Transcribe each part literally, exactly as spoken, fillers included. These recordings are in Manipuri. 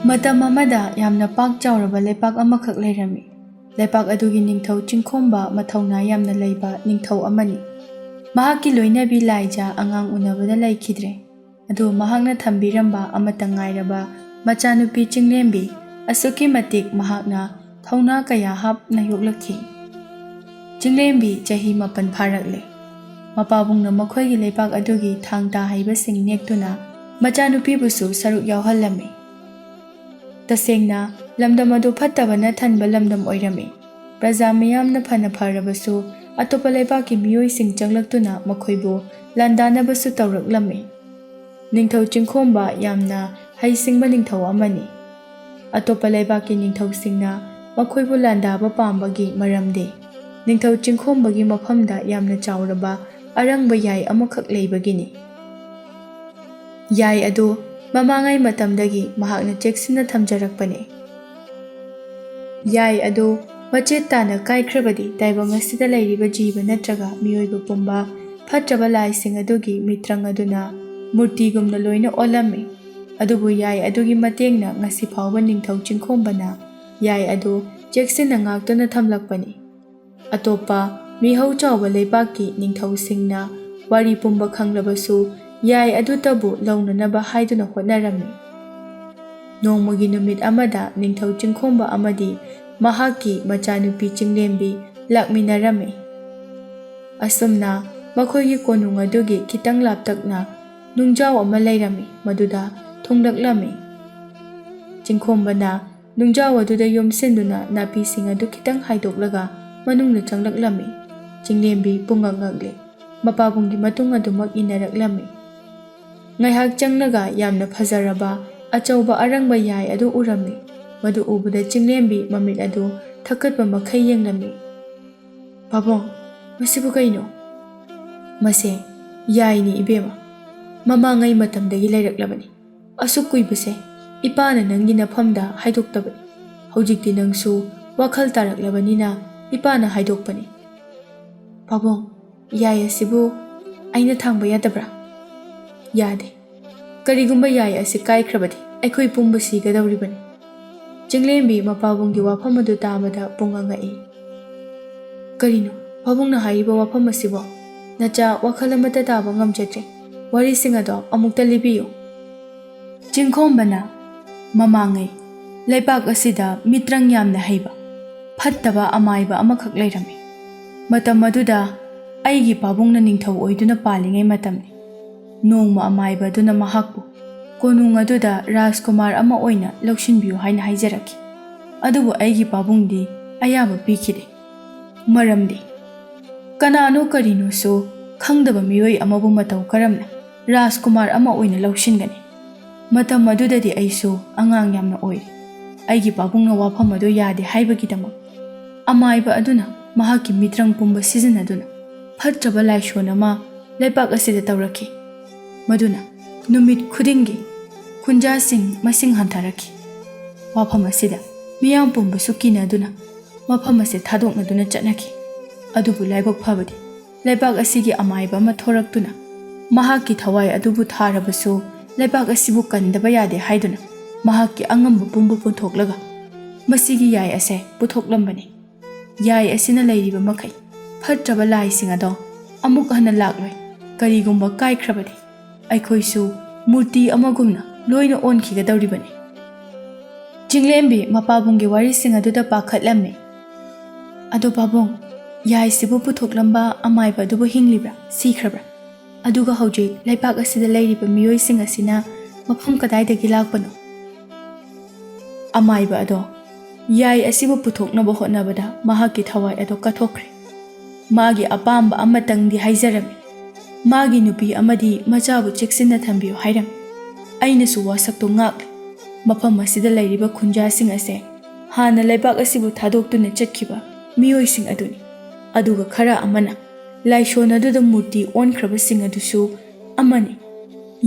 ꯃꯇꯝ ꯑꯃꯗ ꯌꯥꯝꯅ ꯄꯥꯛ ꯆꯥꯎꯔꯕ ꯂꯩꯄꯥꯛ ꯑꯃꯈꯛ ꯂꯩꯔꯝꯃꯤ꯫ ꯂꯩꯄꯥꯛ ꯑꯗꯨꯒꯤ ꯅꯤꯡꯊꯧ ꯆꯤꯡꯈꯣꯝꯕ ꯃꯊꯧꯅꯥ ꯌꯥꯝꯅ ꯂꯩꯕ ꯅꯤꯡꯊꯧ ꯑꯃꯅꯤ꯫ ꯃꯍꯥꯛꯀꯤ ꯂꯣꯏꯅꯕꯤ ꯂꯥꯏꯖꯥ ꯑꯉꯥꯡ ꯎꯅꯕꯗ ꯂꯩꯈꯤꯗ꯭ꯔꯦ꯫ ꯑꯗꯨ ꯃꯍꯥꯛꯅ ꯊꯝꯕꯤꯔꯝꯕ ꯑꯃꯠꯇ ꯉꯥꯏꯔꯕ ꯃꯆꯥꯅꯨꯄꯤ ꯆꯤꯡꯂꯦꯝꯕꯤ ꯑꯁꯨꯛꯀꯤ ꯃꯇꯤꯛ ꯃꯍꯥꯛꯅ ꯊꯧꯅꯥ ꯀꯌꯥ ꯍꯥꯞꯅ ꯌꯣꯛꯂꯛꯈꯤ꯫ ꯆꯤꯡꯂꯦꯝꯕꯤ ꯆꯍꯤ ꯃꯥꯄꯟ ꯐꯥꯔꯛꯂꯦ꯫ ꯃꯄꯥꯕꯨꯡꯅ ꯃꯈꯣꯏꯒꯤ ꯂꯩꯄꯥꯛ ꯑꯗꯨꯒꯤ ꯊꯥꯡ ꯇꯥ ꯍꯩꯕꯁꯤꯡ ꯅꯦꯛꯇꯨꯅ ꯃꯆꯥꯅꯨꯄꯤꯕꯨꯁꯨ ꯁꯔꯨꯛ ꯌꯥꯎꯍꯜꯂꯝꯃꯤ꯫ ꯇꯁꯦꯡꯅ, ꯂꯝꯗꯝ ꯑꯗꯨ ꯐꯠꯇꯕꯅ ꯊꯟꯕ ꯂꯝꯗꯝ ꯑꯣꯏꯔꯝꯃꯤ꯫ ꯄ꯭ꯔꯖꯥ ꯃꯤꯌꯥꯝꯅ ꯐꯅ ꯐꯔꯕꯁꯨ, ꯑꯇꯣꯞꯄ ꯂꯩꯕꯥꯛꯀꯤ ꯃꯤꯑꯣꯏꯁꯤꯡ ꯆꯪꯂꯛꯇꯨꯅ ꯃꯈꯣꯏꯕꯨ ꯂꯥꯟꯗꯥꯅꯕꯁꯨ ꯇꯧꯔꯛꯂꯝꯃꯤ꯫ ꯅꯤꯡꯊꯧ ꯆꯤꯡꯈꯣꯝꯕ ꯌꯥꯝꯅ ꯍꯩꯁꯤꯡꯕ ꯅꯤꯡꯊꯧ ꯑꯃꯅꯤ꯫ ꯑꯇꯣꯞꯄ ꯂꯩꯕꯥꯛꯀꯤ ꯅꯤꯡꯊꯧꯁꯤꯡꯅ ꯃꯈꯣꯏꯕꯨ ꯂꯥꯟꯗꯥꯕ ꯄꯥꯝꯕꯒꯤ ꯃꯔꯝꯗꯤ, ꯅꯤꯡꯊꯧ ꯆꯤꯡꯈꯣꯝꯕꯒꯤ ꯃꯐꯝꯗ ꯌꯥꯝꯅ ꯆꯥꯎꯔꯕ ꯑꯔꯪꯕ ꯌꯥꯏ ꯑꯃꯈꯛ ꯂꯩꯕꯒꯤꯅꯤ꯫ ꯌꯥꯏ ꯑꯗꯨ ꯃꯃꯥꯡꯉꯩ ꯃꯇꯝꯗꯒꯤ ꯃꯍꯥꯛꯅ ꯆꯦꯛꯁꯤꯟꯅ ꯊꯝꯖꯔꯛꯄꯅꯤ꯫ ꯌꯥꯏ ꯑꯗꯨ ꯃꯆꯦꯠ ꯇꯥꯅ ꯀꯥꯏꯈ꯭ꯔꯕꯗꯤ, ꯇꯥꯏꯕꯪ ꯑꯁꯤꯗ ꯂꯩꯔꯤꯕ ꯖꯤꯕ ꯅꯠꯇ꯭ꯔꯒ ꯃꯤꯑꯣꯏꯕ ꯄꯨꯝꯕ ꯐꯠꯇ꯭ꯔꯕ ꯂꯥꯏꯁꯤꯡ ꯑꯗꯨꯒꯤ ꯃꯤꯇ꯭ꯔꯪ ꯑꯗꯨꯅ ꯃꯨꯔꯇꯤꯒꯨꯝꯅ ꯂꯣꯏꯅ ꯑꯣꯜꯂꯝꯃꯤ꯫ ꯑꯗꯨꯕꯨ ꯌꯥꯏ ꯑꯗꯨꯒꯤ ꯃꯇꯦꯡꯅ ꯉꯁꯤ ꯐꯥꯎꯕ ꯅꯤꯡꯊꯧ ꯆꯤꯡꯈꯣꯝꯕꯅ ꯌꯥꯏ ꯑꯗꯨ ꯆꯦꯛꯁꯤꯟꯅ ꯉꯥꯛꯇꯨꯅ ꯊꯝꯂꯛꯄꯅꯤ꯫ ꯑꯇꯣꯞꯄ ꯃꯤꯍꯧ ꯆꯥꯎꯕ ꯂꯩꯕꯥꯛꯀꯤ ꯅꯤꯡꯊꯧꯁꯤꯡꯅ ꯋꯥꯔꯤ ꯄꯨꯝꯕ ꯈꯪꯂꯕꯁꯨ, ꯌꯥꯏ ꯑꯗꯨꯇꯕꯨ ꯂꯧꯅꯅꯕ ꯍꯥꯏꯗꯨꯅ ꯍꯣꯠꯅꯔꯝꯃꯤ꯫ ꯅꯣꯡꯃꯒꯤ ꯅꯨꯃꯤꯠ ꯑꯃꯗ ꯅꯤꯡꯊꯧ ꯆꯤꯡꯈꯣꯝꯕ ꯑꯃꯗꯤ ꯃꯍꯥꯛꯀꯤ ꯃꯆꯥꯅꯨꯄꯤ ꯆꯤꯡꯂꯦꯝꯕꯤ ꯂꯥꯛꯃꯤꯟꯅꯔꯝꯃꯤ꯫ ꯑꯁꯨꯝꯅ ꯃꯈꯣꯏꯒꯤ ꯀꯣꯅꯨꯡ ꯑꯗꯨꯒꯤ ꯈꯤꯇꯪ ꯂꯥꯞꯇꯛꯅ ꯅꯨꯡꯖꯥꯎ ꯑꯃ ꯂꯩꯔꯝꯃꯤ, ꯃꯗꯨꯗ ꯊꯨꯡꯂꯛꯂꯝꯃꯤ꯫ ꯆꯤꯡꯈꯣꯝꯕꯅ ꯅꯨꯡꯖꯥꯎ ꯑꯗꯨꯗ ꯌꯣꯝꯁꯤꯟꯗꯨꯅ ꯅꯥꯄꯤꯁꯤꯡ ꯑꯗꯨ ꯈꯤꯇꯪ ꯍꯥꯏꯗꯣꯛꯂꯒ ꯃꯅꯨꯡꯗ ꯆꯪꯂꯛꯂꯝꯃꯤ꯫ ꯆꯤꯡꯂꯦꯝꯕꯤ ꯄꯨꯡꯉꯛ ꯉꯛꯂꯦ꯫ ꯃꯄꯥꯕꯨꯡꯒꯤ ꯃꯇꯨꯡ ꯑꯗꯨꯃꯛ ꯏꯟꯅꯔꯛꯂꯝꯃꯤ꯫ ꯉꯥꯏꯍꯥꯛ ꯆꯪꯂꯒ ꯌꯥꯝꯅ ꯐꯖꯔꯕ ꯑꯆꯧꯕ ꯑꯔꯪꯕ ꯌꯥꯏ ꯑꯗꯨ ꯎꯔꯝꯃꯤ꯫ ꯃꯗꯨ ꯎꯕꯗ ꯆꯤꯡꯂꯦꯝꯕꯤ ꯃꯃꯤꯠ ꯑꯗꯨ ꯊꯛꯀꯠꯄ ꯃꯈꯩ ꯌꯦꯡꯂꯝꯃꯤ꯫ "ꯄꯥꯕꯨꯡ, ꯃꯁꯤꯕꯨ ꯀꯩꯅꯣ?" "ꯃꯁꯦ ꯌꯥꯏꯅꯤ ꯏꯕꯦꯝꯃ, ꯃꯃꯥꯡꯉꯩ ꯃꯇꯝꯗꯒꯤ ꯂꯩꯔꯛꯂꯕꯅꯤ꯫ ꯑꯁꯨꯛ ꯀꯨꯏꯕꯁꯦ ꯏꯄꯥꯅ ꯅꯪꯒꯤ ꯅꯐꯝꯗ ꯍꯥꯏꯗꯣꯛꯇꯕꯅꯤ꯫ ꯍꯧꯖꯤꯛꯇꯤ ꯅꯪꯁꯨ ꯋꯥꯈꯜ ꯇꯥꯔꯛꯂꯕꯅꯤꯅ ꯏꯄꯥꯅ ꯍꯥꯏꯗꯣꯛꯄꯅꯤ꯫" "ꯄꯥꯕꯨꯡ, ꯌꯥꯏ ꯑꯁꯤꯕꯨ ꯑꯩꯅ ꯊꯥꯡꯕ ꯌꯥꯗꯕ꯭ꯔꯥ?" "ꯌꯥꯗꯦ꯫ ꯀꯔꯤꯒꯨꯝꯕ ꯌꯥꯏ ꯑꯁꯤ ꯀꯥꯏꯈ꯭ꯔꯕꯗꯤ ꯑꯩꯈꯣꯏ ꯄꯨꯝꯕ ꯁꯤꯒꯗꯧꯔꯤꯕꯅꯤ꯫ ꯆꯤꯡꯂꯦꯝꯕꯤ ꯃꯄꯥꯕꯨꯡꯒꯤ ꯋꯥꯐꯝ ꯑꯗꯨ ꯇꯥꯕꯗ ꯄꯨꯡꯉꯛ ꯉꯛꯏ꯫ "ꯀꯔꯤꯅꯣ ꯄꯥꯕꯨꯡꯅ ꯍꯥꯏꯔꯤꯕ ꯋꯥꯐꯝ ꯑꯁꯤꯕꯣ? ꯅꯆꯥ ꯋꯥꯈꯜ ꯑꯃꯠꯇ ꯇꯥꯕ ꯉꯝꯖꯗ꯭ꯔꯦ꯫ ꯋꯥꯔꯤꯁꯤꯡ ꯑꯗꯣ ꯑꯃꯨꯛꯇ ꯂꯤꯕꯤꯌꯨ꯫" ꯆꯤꯡꯈꯣꯝꯕꯅ, "ꯃꯃꯥꯡꯉꯩ ꯂꯩꯕꯥꯛ ꯑꯁꯤꯗ ꯃꯤꯇ꯭ꯔꯪ ꯌꯥꯝꯅ ꯍꯩꯕ, ꯐꯠꯇꯕ ꯑꯃꯥꯏꯕ ꯑꯃꯈꯛ ꯂꯩꯔꯝꯃꯤ꯫ ꯃꯇꯝ ꯑꯗꯨꯗ ꯑꯩꯒꯤ ꯄꯥꯕꯨꯡꯅ ꯅꯤꯡꯊꯧ ꯑꯣꯏꯗꯨꯅ ꯄꯥꯜꯂꯤꯉꯩ ꯃꯇꯝꯅꯤ꯫ ꯅꯣꯡꯃ ꯑꯃꯥꯏꯕ ꯑꯗꯨꯅ ꯃꯍꯥꯛꯄꯨ ꯀꯣꯅꯨꯡ ꯑꯗꯨꯗ ꯔꯥꯖꯀꯨꯃꯥꯔ ꯑꯃ ꯑꯣꯏꯅ ꯂꯧꯁꯤꯟꯕꯤꯌꯨ ꯍꯥꯏꯅ ꯍꯥꯏꯖꯔꯛꯈꯤ꯫ ꯑꯗꯨꯕꯨ ꯑꯩꯒꯤ ꯄꯥꯕꯨꯡꯗꯤ ꯑꯌꯥꯕ ꯄꯤꯈꯤꯗꯦ꯫ ꯃꯔꯝꯗꯤ ꯀꯅꯥꯅꯣ ꯀꯔꯤꯅꯣꯁꯨ ꯈꯪꯗꯕ ꯃꯤꯑꯣꯏ ꯑꯃꯕꯨ ꯃꯇꯧ ꯀꯔꯝꯅ ꯔꯥꯖꯀꯨꯃꯥꯔ ꯑꯃ ꯑꯣꯏꯅ ꯂꯧꯁꯤꯟꯒꯅꯤ? ꯃꯇꯝ ꯑꯗꯨꯗꯗꯤ ꯑꯩꯁꯨ ꯑꯉꯥꯡ ꯌꯥꯝꯅ ꯑꯣꯏꯔꯤ꯫ ꯑꯩꯒꯤ ꯄꯥꯕꯨꯡꯅ ꯋꯥꯐꯝ ꯑꯗꯨ ꯌꯥꯗꯦ ꯍꯥꯏꯕꯒꯤꯗꯃꯛ ꯑꯃꯥꯏꯕ ꯑꯗꯨꯅ ꯃꯍꯥꯛꯀꯤ ꯃꯤꯇ꯭ꯔꯪ ꯄꯨꯝꯕ ꯁꯤꯖꯤꯟꯅꯗꯨꯅ ꯐꯠꯇ꯭ꯔꯕ ꯂꯥꯏꯁꯣꯟ ꯑꯃ ꯂꯩꯕꯥꯛ ꯑꯁꯤꯗ ꯇꯧꯔꯛꯈꯤ꯫ ꯃꯗꯨꯅ ꯅꯨꯃꯤꯠ ꯈꯨꯗꯤꯡꯒꯤ ꯈꯨꯟꯖꯥꯁꯤꯡ ꯃꯁꯤꯡ ꯍꯟꯊꯔꯛꯈꯤ꯫ ꯋꯥꯐꯝ ꯑꯁꯤꯗ ꯃꯤꯌꯥꯝ ꯄꯨꯝꯕꯁꯨ ꯀꯤꯅꯗꯨꯅ ꯃꯐꯝ ꯑꯁꯤ ꯊꯥꯗꯣꯛꯅꯗꯨꯅ ꯆꯠꯅꯈꯤ꯫ ꯑꯗꯨꯕꯨ ꯂꯥꯏꯕꯛ ꯐꯕꯗꯤ ꯂꯩꯕꯥꯛ ꯑꯁꯤꯒꯤ ꯑꯃꯥꯏꯕ ꯑꯃ ꯊꯣꯔꯛꯇꯨꯅ ꯃꯍꯥꯛꯀꯤ ꯊꯋꯥꯏ ꯑꯗꯨꯕꯨ ꯊꯥꯔꯕꯁꯨ ꯂꯩꯕꯥꯛ ꯑꯁꯤꯕꯨ ꯀꯟꯗꯕ ꯌꯥꯗꯦ ꯍꯥꯏꯗꯨꯅ ꯃꯍꯥꯛꯀꯤ ꯑꯉꯝꯕ ꯄꯨꯝꯕ ꯄꯨꯊꯣꯛꯂꯒ ꯃꯁꯤꯒꯤ ꯌꯥꯏ ꯑꯁꯦ ꯄꯨꯊꯣꯛꯂꯝꯕꯅꯤ꯫ ꯌꯥꯏ ꯑꯁꯤꯅ ꯂꯩꯔꯤꯕ ꯃꯈꯩ ꯐꯠꯇ꯭ꯔꯕ ꯂꯥꯏꯁꯤꯡ ꯑꯗꯣ ꯑꯃꯨꯛ ꯍꯟꯅ ꯂꯥꯛꯂꯣꯏ꯫ ꯀꯔꯤꯒꯨꯝꯕ ꯀꯥꯏꯈ꯭ꯔꯕꯗꯤ ꯑꯩꯈꯣꯏꯁꯨ ꯃꯨꯔꯇꯤ ꯑꯃꯒꯨꯝꯅ ꯂꯣꯏꯅ ꯑꯣꯟꯈꯤꯒꯗꯧꯔꯤꯕꯅꯤ꯫" ꯆꯤꯡꯂꯦꯝꯕꯤ ꯃꯄꯥꯕꯨꯡꯒꯤ ꯋꯥꯔꯤꯁꯤꯡ ꯑꯗꯨꯗ ꯄꯥꯈꯠꯂꯝꯃꯤ꯫ "ꯑꯗꯣ ꯄꯥꯕꯨꯡ, ꯌꯥꯏꯁꯤꯕꯨ ꯄꯨꯊꯣꯛꯂꯝꯕ ꯑꯃꯥꯏꯕ ꯑꯗꯨꯕꯨ ꯍꯤꯡꯂꯤꯕ꯭ꯔꯥ, ꯁꯤꯈ꯭ꯔꯕ꯭ꯔꯥ? ꯑꯗꯨꯒ ꯍꯧꯖꯤꯛ ꯂꯩꯕꯥꯛ ꯑꯁꯤꯗ ꯂꯩꯔꯤꯕ ꯃꯤꯑꯣꯏꯁꯤꯡ ꯑꯁꯤꯅ ꯃꯐꯝ ꯀꯗꯥꯏꯗꯒꯤ ꯂꯥꯛꯄꯅꯣ?" ꯑꯃꯥꯏꯕ ꯑꯗꯣ ꯌꯥꯏ ꯑꯁꯤꯕꯨ ꯄꯨꯊꯣꯛꯅꯕ ꯍꯣꯠꯅꯕꯗ ꯃꯍꯥꯛꯀꯤ ꯊꯋꯥꯏ ꯑꯗꯣ ꯀꯠꯊꯣꯛꯈ꯭ꯔꯦ꯫ ꯃꯥꯒꯤ ꯑꯄꯥꯝꯕ ꯑꯃꯇꯪꯗꯤ ꯍꯥꯏꯖꯔꯝꯃꯤ꯫ ꯃꯥꯒꯤ ꯅꯨꯄꯤ ꯑꯃꯗꯤ ꯃꯆꯥꯕꯨ ꯆꯦꯛꯁꯤꯟꯅ ꯊꯝꯕꯤꯌꯨ ꯍꯥꯏꯔꯝꯃꯤ꯫ ꯑꯩꯅꯁꯨ ꯋꯥꯁꯛꯇꯨ ꯉꯥꯛꯂꯤ꯫ ꯃꯐꯝ ꯑꯁꯤꯗ ꯂꯩꯔꯤꯕ ꯈꯨꯟꯖꯥꯁꯤꯡ ꯑꯁꯦ ꯍꯥꯟꯅ ꯂꯩꯕꯥꯛ ꯑꯁꯤꯕꯨ ꯊꯥꯗꯣꯛꯇꯨꯅ ꯆꯠꯈꯤꯕ ꯃꯤꯑꯣꯏꯁꯤꯡ ꯑꯗꯨꯅꯤ꯫ ꯑꯗꯨꯒ ꯈꯔ ꯑꯃꯅ ꯂꯥꯏꯁꯣꯟ ꯑꯗꯨꯗ ꯃꯨꯔꯇꯤ ꯑꯣꯟꯈ꯭ꯔꯕꯁꯤꯡ ꯑꯗꯨꯁꯨ ꯑꯃꯅꯤ꯫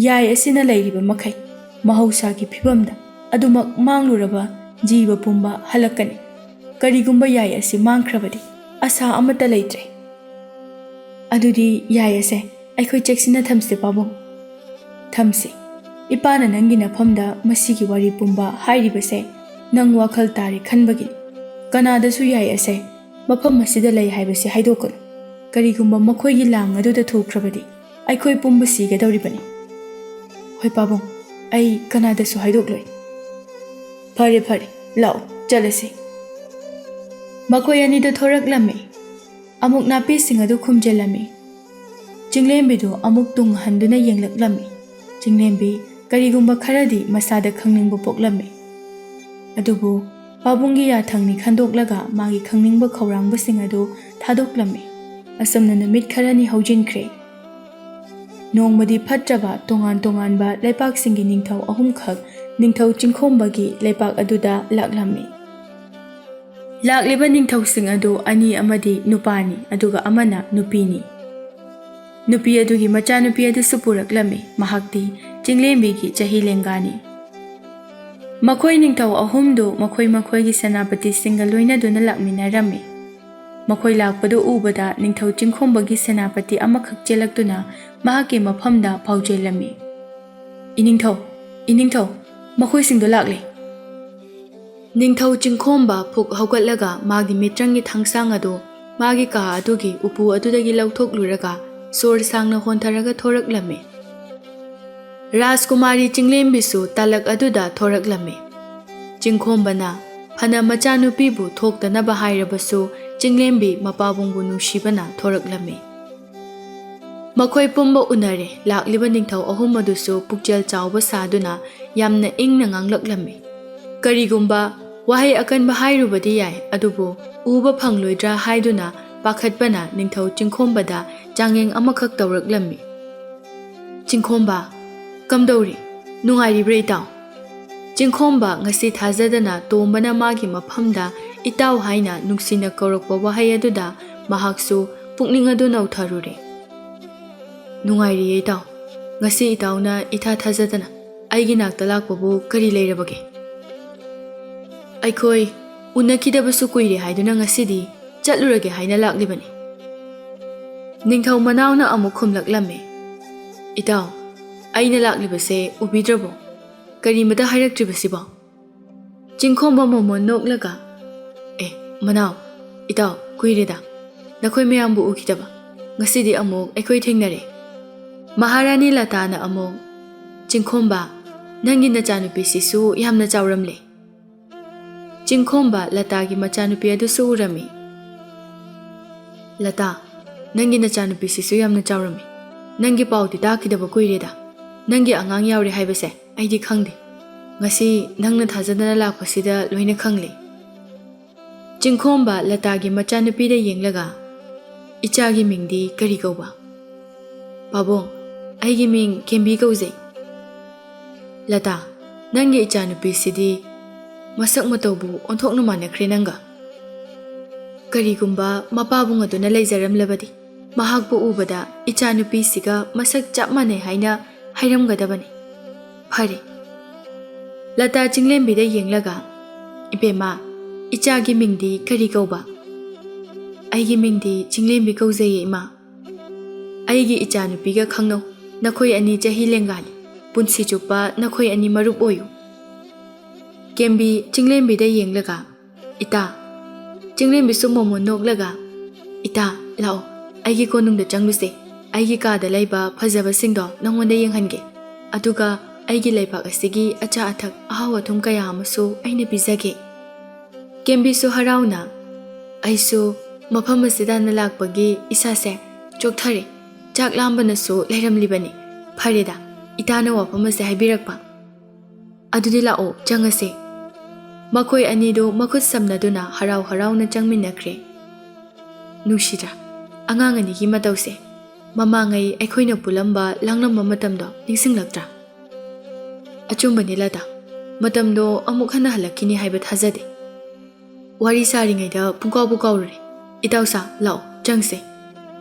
ꯌꯥꯏ ꯑꯁꯤꯅ ꯂꯩꯔꯤꯕ ꯃꯈꯩ ꯃꯍꯧꯁꯥꯒꯤ ꯐꯤꯕꯝꯗ ꯑꯗꯨꯃꯛ ꯃꯥꯡꯂꯨꯔꯕ ꯖꯤꯕ ꯄꯨꯝꯕ ꯍꯜꯂꯛꯀꯅꯤ꯫ ꯀꯔꯤꯒꯨꯝꯕ ꯌꯥꯏ ꯑꯁꯤ ꯃꯥꯡꯈ꯭ꯔꯕꯗꯤ ꯑꯁꯥ ꯑꯃꯠꯇ ꯂꯩꯇ꯭ꯔꯦ꯫ ꯑꯗꯨꯗꯤ ꯌꯥꯏ ꯑꯁꯦ ꯑꯩꯈꯣꯏ ꯆꯦꯛꯁꯤꯟꯅ ꯊꯝꯁꯤ ꯄꯥꯕꯨꯡ꯫ ꯊꯝꯁꯤ꯫ ꯏꯄꯥꯅ ꯅꯪꯒꯤ ꯅꯐꯝꯗ ꯃꯁꯤꯒꯤ ꯋꯥꯔꯤ ꯄꯨꯝꯕ ꯍꯥꯏꯔꯤꯕꯁꯦ ꯅꯪ ꯋꯥꯈꯜ ꯇꯥꯔꯦ ꯈꯟꯕꯒꯤꯅꯤ꯫ ꯀꯅꯥꯗꯁꯨ ꯌꯥꯏ ꯑꯁꯦ ꯃꯐꯝ ꯑꯁꯤꯗ ꯂꯩ ꯍꯥꯏꯕꯁꯤ ꯍꯥꯏꯗꯣꯛꯀꯅꯨ꯫ ꯀꯔꯤꯒꯨꯝꯕ ꯃꯈꯣꯏꯒꯤ ꯂꯥꯡ ꯑꯗꯨꯗ ꯊꯣꯛꯈ꯭ꯔꯕꯗꯤ ꯑꯩꯈꯣꯏ ꯄꯨꯝꯕ ꯁꯤꯒꯗꯧꯔꯤꯕꯅꯤ꯫ ꯍꯣꯏ ꯄꯥꯕꯨꯡ, ꯑꯩ ꯀꯅꯥꯗꯁꯨ ꯍꯥꯏꯗꯣꯛꯂꯣꯏ꯫ ꯐꯔꯦ ꯐꯔꯦ, ꯂꯥꯛꯑꯣ ꯆꯠꯂꯁꯤ꯫ ꯃꯈꯣꯏ ꯑꯅꯤꯗꯨ ꯊꯣꯔꯛꯂꯝꯃꯤ꯫ ꯑꯃꯨꯛ ꯅꯥꯄꯤꯁꯤꯡ ꯑꯗꯨ ꯈꯨꯝꯖꯤꯜꯂꯝꯃꯤ꯫ ꯆꯤꯡꯂꯦꯝꯕꯤꯗꯨ ꯑꯃꯨꯛ ꯇꯨꯡ ꯍꯟꯗꯨꯅ ꯌꯦꯡꯂꯛꯂꯝꯃꯤ꯫ ꯆꯤꯡꯂꯦꯝꯕꯤ ꯀꯔꯤꯒꯨꯝꯕ ꯈꯔꯗꯤ ꯃꯁꯥꯗ ꯈꯪꯅꯤꯡꯕ ꯄꯣꯛꯂꯝꯃꯤ꯫ ꯑꯗꯨꯕꯨ ꯄꯥꯕꯨꯡꯒꯤ ꯌꯥꯊꯪꯅꯤ ꯈꯟꯗꯣꯛꯂꯒ ꯃꯥꯒꯤ ꯈꯪꯅꯤꯡꯕ ꯈꯧꯔꯥꯡꯕꯁꯤꯡ ꯑꯗꯨ ꯊꯥꯗꯣꯛꯂꯝꯃꯤ꯫ ꯑꯁꯨꯝꯅ ꯅꯨꯃꯤꯠ ꯈꯔꯅꯤ ꯍꯧꯖꯤꯟꯈ꯭ꯔꯦ꯫ ꯅꯣꯡꯃꯗꯤ ꯐꯠꯇ꯭ꯔꯕ ꯇꯣꯉꯥꯟ ꯇꯣꯉꯥꯟꯕ ꯂꯩꯄꯥꯛꯁꯤꯡꯒꯤ ꯅꯤꯡꯊꯧ ꯑꯍꯨꯝꯈꯛ ꯅꯤꯡꯊꯧ ꯆꯤꯡꯈꯣꯝꯕꯒꯤ ꯂꯩꯄꯥꯛ ꯑꯗꯨꯗ ꯂꯥꯛꯂꯝꯃꯤ꯫ ꯂꯥꯛꯂꯤꯕ ꯅꯤꯡꯊꯧꯁꯤꯡ ꯑꯗꯨ ꯑꯅꯤ ꯑꯃꯗꯤ ꯅꯨꯄꯥꯅꯤ, ꯑꯗꯨꯒ ꯑꯃꯅ ꯅꯨꯄꯤꯅꯤ꯫ ꯅꯨꯄꯤ ꯑꯗꯨꯒꯤ ꯃꯆꯥꯅꯨꯄꯤ ꯑꯗꯨꯁꯨ ꯄꯨꯔꯛꯂꯝꯃꯤ꯫ ꯃꯍꯥꯛꯇꯤ ꯆꯤꯡꯂꯦꯝꯕꯤꯒꯤ ꯆꯍꯤ ꯂꯦꯡꯒꯥꯅꯤ꯫ ꯃꯈꯣꯏ ꯅꯤꯡꯊꯧ ꯑꯍꯨꯝꯗꯨ ꯃꯈꯣꯏ ꯃꯈꯣꯏꯒꯤ ꯁꯦꯅꯥꯄꯇꯤꯁꯤꯡꯒ ꯂꯣꯏꯅꯗꯨꯅ ꯂꯥꯛꯃꯤꯟꯅꯔꯝꯃꯤ꯫ ꯃꯈꯣꯏ ꯂꯥꯛꯄꯗꯨ ꯎꯕꯗ ꯅꯤꯡꯊꯧ ꯆꯤꯡꯈꯣꯝꯕꯒꯤ ꯁꯦꯅꯥꯄꯇꯤ ꯑꯃꯈꯛ ꯆꯦꯜꯂꯛꯇꯨꯅ ꯃꯍꯥꯛꯀꯤ ꯃꯐꯝꯗ ꯄꯥꯎꯖꯦꯜꯂꯝꯃꯤ꯫ "ꯏꯅꯤꯡꯊꯧ, ꯏꯅꯤꯡꯊꯧ, ꯃꯈꯣꯏꯁꯤꯡꯗꯣ ꯂꯥꯛꯂꯦ!" ꯅꯤꯡꯊꯧ ꯆꯤꯡꯈꯣꯝꯕ ꯐꯨꯛ ꯍꯧꯒꯠꯂꯒ ꯃꯥꯒꯤ ꯃꯤꯇ꯭ꯔꯪꯒꯤ ꯊꯥꯡꯁꯥꯡ ꯑꯗꯨ ꯃꯥꯒꯤ ꯀꯥ ꯑꯗꯨꯒꯤ ꯎꯄꯨ ꯑꯗꯨꯗꯒꯤ ꯂꯧꯊꯣꯛꯂꯨꯔꯒ ꯁꯣꯔ ꯁꯥꯡꯅ ꯍꯣꯟꯊꯔꯒ ꯊꯣꯔꯛꯂꯝꯃꯤ꯫ ꯔꯥꯖꯀꯨꯃꯥꯔꯤ ꯆꯤꯡꯂꯦꯝꯕꯤꯁꯨ ꯇꯥꯂꯛ ꯑꯗꯨꯗ ꯊꯣꯔꯛꯂꯝꯃꯤ꯫ ꯆꯤꯡꯈꯣꯝꯕꯅ ꯐꯅ ꯃꯆꯥꯅꯨꯄꯤꯕꯨ ꯊꯣꯛꯇꯅꯕ ꯍꯥꯏꯔꯕꯁꯨ ꯆꯤꯡꯂꯦꯝꯕꯤ ꯃꯄꯥꯕꯨꯡꯕꯨ ꯅꯨꯡꯁꯤꯕꯅ ꯊꯣꯔꯛꯂꯝꯃꯤ꯫ ꯃꯈꯣꯏ ꯄꯨꯝꯕ ꯎꯅꯔꯦ꯫ ꯂꯥꯛꯂꯤꯕ ꯅꯤꯡꯊꯧ ꯑꯍꯨꯝ ꯑꯗꯨꯁꯨ ꯄꯨꯛꯆꯦꯜ ꯆꯥꯎꯕ ꯁꯥꯗꯨꯅ ꯌꯥꯝꯅ ꯏꯪꯅ ꯉꯥꯡꯂꯛꯂꯝꯃꯤ꯫ ꯀꯔꯤꯒꯨꯝꯕ ꯋꯥꯍꯩ ꯑꯀꯟꯕ ꯍꯥꯏꯔꯨꯕꯗꯤ ꯌꯥꯏ, ꯑꯗꯨꯕꯨ ꯎꯕ ꯐꯪꯂꯣꯏꯗ꯭ꯔꯥ ꯍꯥꯏꯗꯨꯅ ꯄꯥꯈꯠꯄꯅ ꯅꯤꯡꯊꯧ ꯆꯤꯡꯈꯣꯝꯕꯗ ꯆꯥꯡꯌꯦꯡ ꯑꯃꯈꯛ ꯇꯧꯔꯛꯂꯝꯃꯤ꯫ "ꯆꯤꯡꯈꯣꯝꯕ, ꯀꯝꯗꯧꯔꯤ? ꯅꯨꯡꯉꯥꯏꯔꯤꯕ꯭ꯔꯥ ꯏꯇꯥꯎ?" ꯆꯤꯡꯈꯣꯝꯕ ꯉꯁꯤ ꯊꯥꯖꯗꯅ ꯇꯣꯝꯕꯅ ꯃꯥꯒꯤ ꯃꯐꯝꯗ ꯏꯇꯥꯎ ꯍꯥꯏꯅ ꯅꯨꯡꯁꯤꯅ ꯀꯧꯔꯛꯄ ꯋꯥꯍꯩ ꯑꯗꯨꯗ ꯃꯍꯥꯛꯁꯨ ꯄꯨꯛꯅꯤꯡ ꯑꯗꯨ ꯅꯧꯊꯔꯨꯔꯦ꯫ "ꯅꯨꯡꯉꯥꯏꯔꯤꯌꯦ ꯏꯇꯥꯎ꯫ ꯉꯁꯤ ꯏꯇꯥꯎꯅ ꯏꯊꯥ ꯊꯥꯖꯗꯅ ꯑꯩꯒꯤ ꯅꯥꯛꯇ ꯂꯥꯛꯄꯕꯨ ꯀꯔꯤ ꯂꯩꯔꯕꯒꯦ?" "ꯑꯩꯈꯣꯏ ꯎꯅꯈꯤꯗꯕꯁꯨ ꯀꯨꯏꯔꯦ ꯍꯥꯏꯗꯨꯅ ꯉꯁꯤꯗꯤ ꯆꯠꯂꯨꯔꯒꯦ ꯍꯥꯏꯅ ꯂꯥꯛꯂꯤꯕꯅꯤ꯫" ꯅꯤꯡꯊꯧ ꯃꯅꯥꯎꯅ ꯑꯃꯨꯛ ꯈꯨꯝꯂꯛꯂꯝꯃꯤ, "ꯏꯇꯥꯎ, ꯑꯩꯅ ꯂꯥꯛꯂꯤꯕꯁꯦ ꯎꯕꯤꯗ꯭ꯔꯕꯣ? ꯀꯔꯤꯃꯇ ꯍꯥꯏꯔꯛꯇ꯭ꯔꯤꯕꯁꯤꯕꯣ?" ꯆꯤꯡꯈꯣꯝꯕ ꯃꯣꯃꯣꯟ ꯅꯣꯛꯂꯒ, "ꯑꯦ, ꯃꯅꯥꯎ, ꯏꯇꯥꯎ, ꯀꯨꯏꯔꯦꯗ꯫ ꯅꯈꯣꯏ ꯃꯌꯥꯝꯕꯨ ꯎꯈꯤꯗꯕ꯫ ꯉꯁꯤꯗꯤ ꯑꯃꯨꯛ ꯑꯩꯈꯣꯏ ꯊꯦꯡꯅꯔꯦ꯫" ꯃꯍꯥꯔꯥꯅꯤ ꯂꯇꯥꯅ ꯑꯃꯨꯛ, "ꯆꯤꯡꯈꯣꯝꯕ, ꯅꯪꯒꯤ ꯅꯆꯥꯅꯨꯄꯤꯁꯤꯁꯨ ꯌꯥꯝꯅ ꯆꯥꯎꯔꯝꯂꯦ꯫" ꯆꯤꯡꯈꯣꯝꯕ ꯂꯇꯥꯒꯤ ꯃꯆꯥꯅꯨꯄꯤ ꯑꯗꯨꯁꯨ ꯎꯔꯝꯃꯤ꯫ "ꯂꯇꯥ, ꯅꯪꯒꯤ ꯅꯆꯥꯅꯨꯄꯤꯁꯤꯁꯨ ꯌꯥꯝꯅ ꯆꯥꯎꯔꯝꯃꯤ꯫ ꯅꯪꯒꯤ ꯄꯥꯎꯗꯤ ꯇꯥꯈꯤꯗꯕ ꯀꯨꯏꯔꯦꯗ꯫ ꯅꯪꯒꯤ ꯑꯉꯥꯡ ꯌꯥꯎꯔꯦ ꯍꯥꯏꯕꯁꯦ ꯑꯩꯗꯤ ꯈꯪꯗꯦ꯫ ꯉꯁꯤ ꯅꯪꯅ ꯊꯥꯖꯗꯅ ꯂꯥꯛꯄꯁꯤꯗ ꯂꯣꯏꯅ ꯈꯪꯂꯦ꯫" ꯆꯤꯡꯈꯣꯝꯕ ꯂꯇꯥꯒꯤ ꯃꯆꯥꯅꯨꯄꯤꯗ ꯌꯦꯡꯂꯒ, "ꯏꯆꯥꯒꯤ ꯃꯤꯡꯗꯤ ꯀꯔꯤ ꯀꯧꯕ?" "ꯄꯥꯕꯨꯡ, ꯑꯩꯒꯤ ꯃꯤꯡ ꯀꯦꯝꯕꯤ ꯀꯧꯖꯩ꯫" "ꯂꯇꯥ, ꯅꯪꯒꯤ ꯏꯆꯥꯅꯨꯄꯤꯁꯤꯗꯤ ꯃꯁꯛ ꯃꯇꯧꯕꯨ ꯑꯣꯟꯊꯣꯛꯅ ꯃꯥꯟꯅꯈ꯭ꯔꯦ ꯅꯪꯒ꯫ ꯀꯔꯤꯒꯨꯝꯕ ꯃꯄꯥꯕꯨꯡ ꯑꯗꯨꯅ ꯂꯩꯖꯔꯝꯂꯕꯗꯤ ꯃꯍꯥꯛꯄꯨ ꯎꯕꯗ ꯏꯆꯥꯅꯨꯄꯤꯁꯤꯒ ꯃꯁꯛ ꯆꯞ ꯃꯥꯟꯅꯩ ꯍꯥꯏꯅ ꯍꯥꯏꯔꯝꯒꯗꯕꯅꯤ꯫ ꯐꯔꯦ꯫" ꯂꯇꯥ ꯆꯤꯡꯂꯦꯝꯕꯤꯗ ꯌꯦꯡꯂꯒ, "ꯏꯕꯦꯝꯃ, ꯏꯆꯥꯒꯤ ꯃꯤꯡꯗꯤ ꯀꯔꯤ ꯀꯧꯕ?" "ꯑꯩꯒꯤ ꯃꯤꯡꯗꯤ ꯆꯤꯡꯂꯦꯝꯕꯤ ꯀꯧꯖꯩꯌꯦ, ꯏꯃꯥ꯫" "ꯑꯩꯒꯤ ꯏꯆꯥꯅꯨꯄꯤꯒ ꯈꯪꯅꯧ꯫ ꯅꯈꯣꯏ ꯑꯅꯤ ꯆꯍꯤ ꯂꯦꯡꯒꯥꯅꯤ꯫ ꯄꯨꯟꯁꯤ ꯆꯨꯞꯄ ꯅꯈꯣꯏ ꯑꯅꯤ ꯃꯔꯨꯞ ꯑꯣꯏꯌꯨ꯫" ꯀꯦꯝꯕꯤ ꯆꯤꯡꯂꯦꯝꯕꯤꯗ ꯌꯦꯡꯂꯒ, "ꯏꯇꯥ꯫" ꯆꯤꯡꯂꯦꯝꯕꯤꯁꯨ ꯃꯣꯃꯣꯟ ꯅꯣꯛꯂꯒ, "ꯏꯇꯥ, ꯂꯥꯛꯑꯣ, ꯑꯩꯒꯤ ꯀꯣꯅꯨꯡꯗ ꯆꯪꯂꯨꯁꯦ꯫ ꯑꯩꯒꯤ ꯀꯥꯗ ꯂꯩꯕ ꯐꯖꯕꯁꯤꯡꯗꯣ ꯅꯉꯣꯟꯗ ꯌꯦꯡꯍꯟꯒꯦ꯫ ꯑꯗꯨꯒ ꯑꯩꯒꯤ ꯂꯩꯕꯥꯛ ꯑꯁꯤꯒꯤ ꯑꯆꯥ ꯑꯊꯛ ꯑꯍꯥꯎ ꯑꯊꯨꯝ ꯀꯌꯥ ꯑꯃꯁꯨ ꯑꯩꯅ ꯄꯤꯖꯒꯦ꯫" ꯀꯦꯝꯕꯤꯁꯨ ꯍꯔꯥꯎꯅ, "ꯑꯩꯁꯨ ꯃꯐꯝ ꯑꯁꯤꯗ ꯍꯥꯟꯅ ꯂꯥꯛꯄꯒꯤ ꯏꯁꯥꯁꯦ ꯆꯣꯛꯊꯔꯦ꯫ ꯆꯥꯛ ꯂꯥꯝꯕꯅꯁꯨ ꯂꯩꯔꯝꯂꯤꯕꯅꯤ꯫ ꯐꯔꯦꯗ, ꯏꯇꯥꯅ ꯋꯥꯐꯝ ꯑꯁꯦ ꯍꯥꯏꯕꯤꯔꯛꯄ꯫ ꯑꯗꯨꯗꯤ ꯂꯥꯛꯑꯣ, ꯆꯪꯉꯁꯦ꯫" ꯃꯈꯣꯏ ꯑꯅꯤꯗꯨ ꯃꯈꯨꯠ ꯁꯝꯅꯗꯨꯅ ꯍꯔꯥꯎ ꯍꯔꯥꯎꯅ ꯆꯪꯃꯤꯟꯅꯈ꯭ꯔꯦ꯫ ꯅꯨꯡꯁꯤꯗ꯭ꯔꯥ? ꯑꯉꯥꯡ ꯑꯅꯤꯒꯤ ꯃꯇꯧꯁꯦ꯫ ꯃꯃꯥꯡꯉꯩ ꯑꯩꯈꯣꯏꯅ ꯄꯨꯜꯂꯝꯕ ꯂꯥꯡꯂꯝꯕ ꯃꯇꯝꯗꯣ ꯅꯤꯡꯁꯤꯡꯂꯛꯇ꯭ꯔꯥ? ꯑꯆꯨꯝꯕꯅꯤ ꯂꯇꯥ, ꯃꯇꯝꯗꯣ ꯑꯃꯨꯛ ꯍꯟꯅ ꯍꯜꯂꯛꯈꯤꯅꯤ ꯍꯥꯏꯕ ꯊꯥꯖꯗꯦ꯫ ꯋꯥꯔꯤ ꯁꯥꯔꯤꯉꯩꯗ ꯄꯨꯡꯀꯥꯎꯕꯨ ꯀꯥꯎꯔꯨꯔꯦ꯫ ꯏꯇꯥꯎꯁꯥ, ꯂꯥꯛꯑꯣ, ꯆꯪꯁꯦ꯫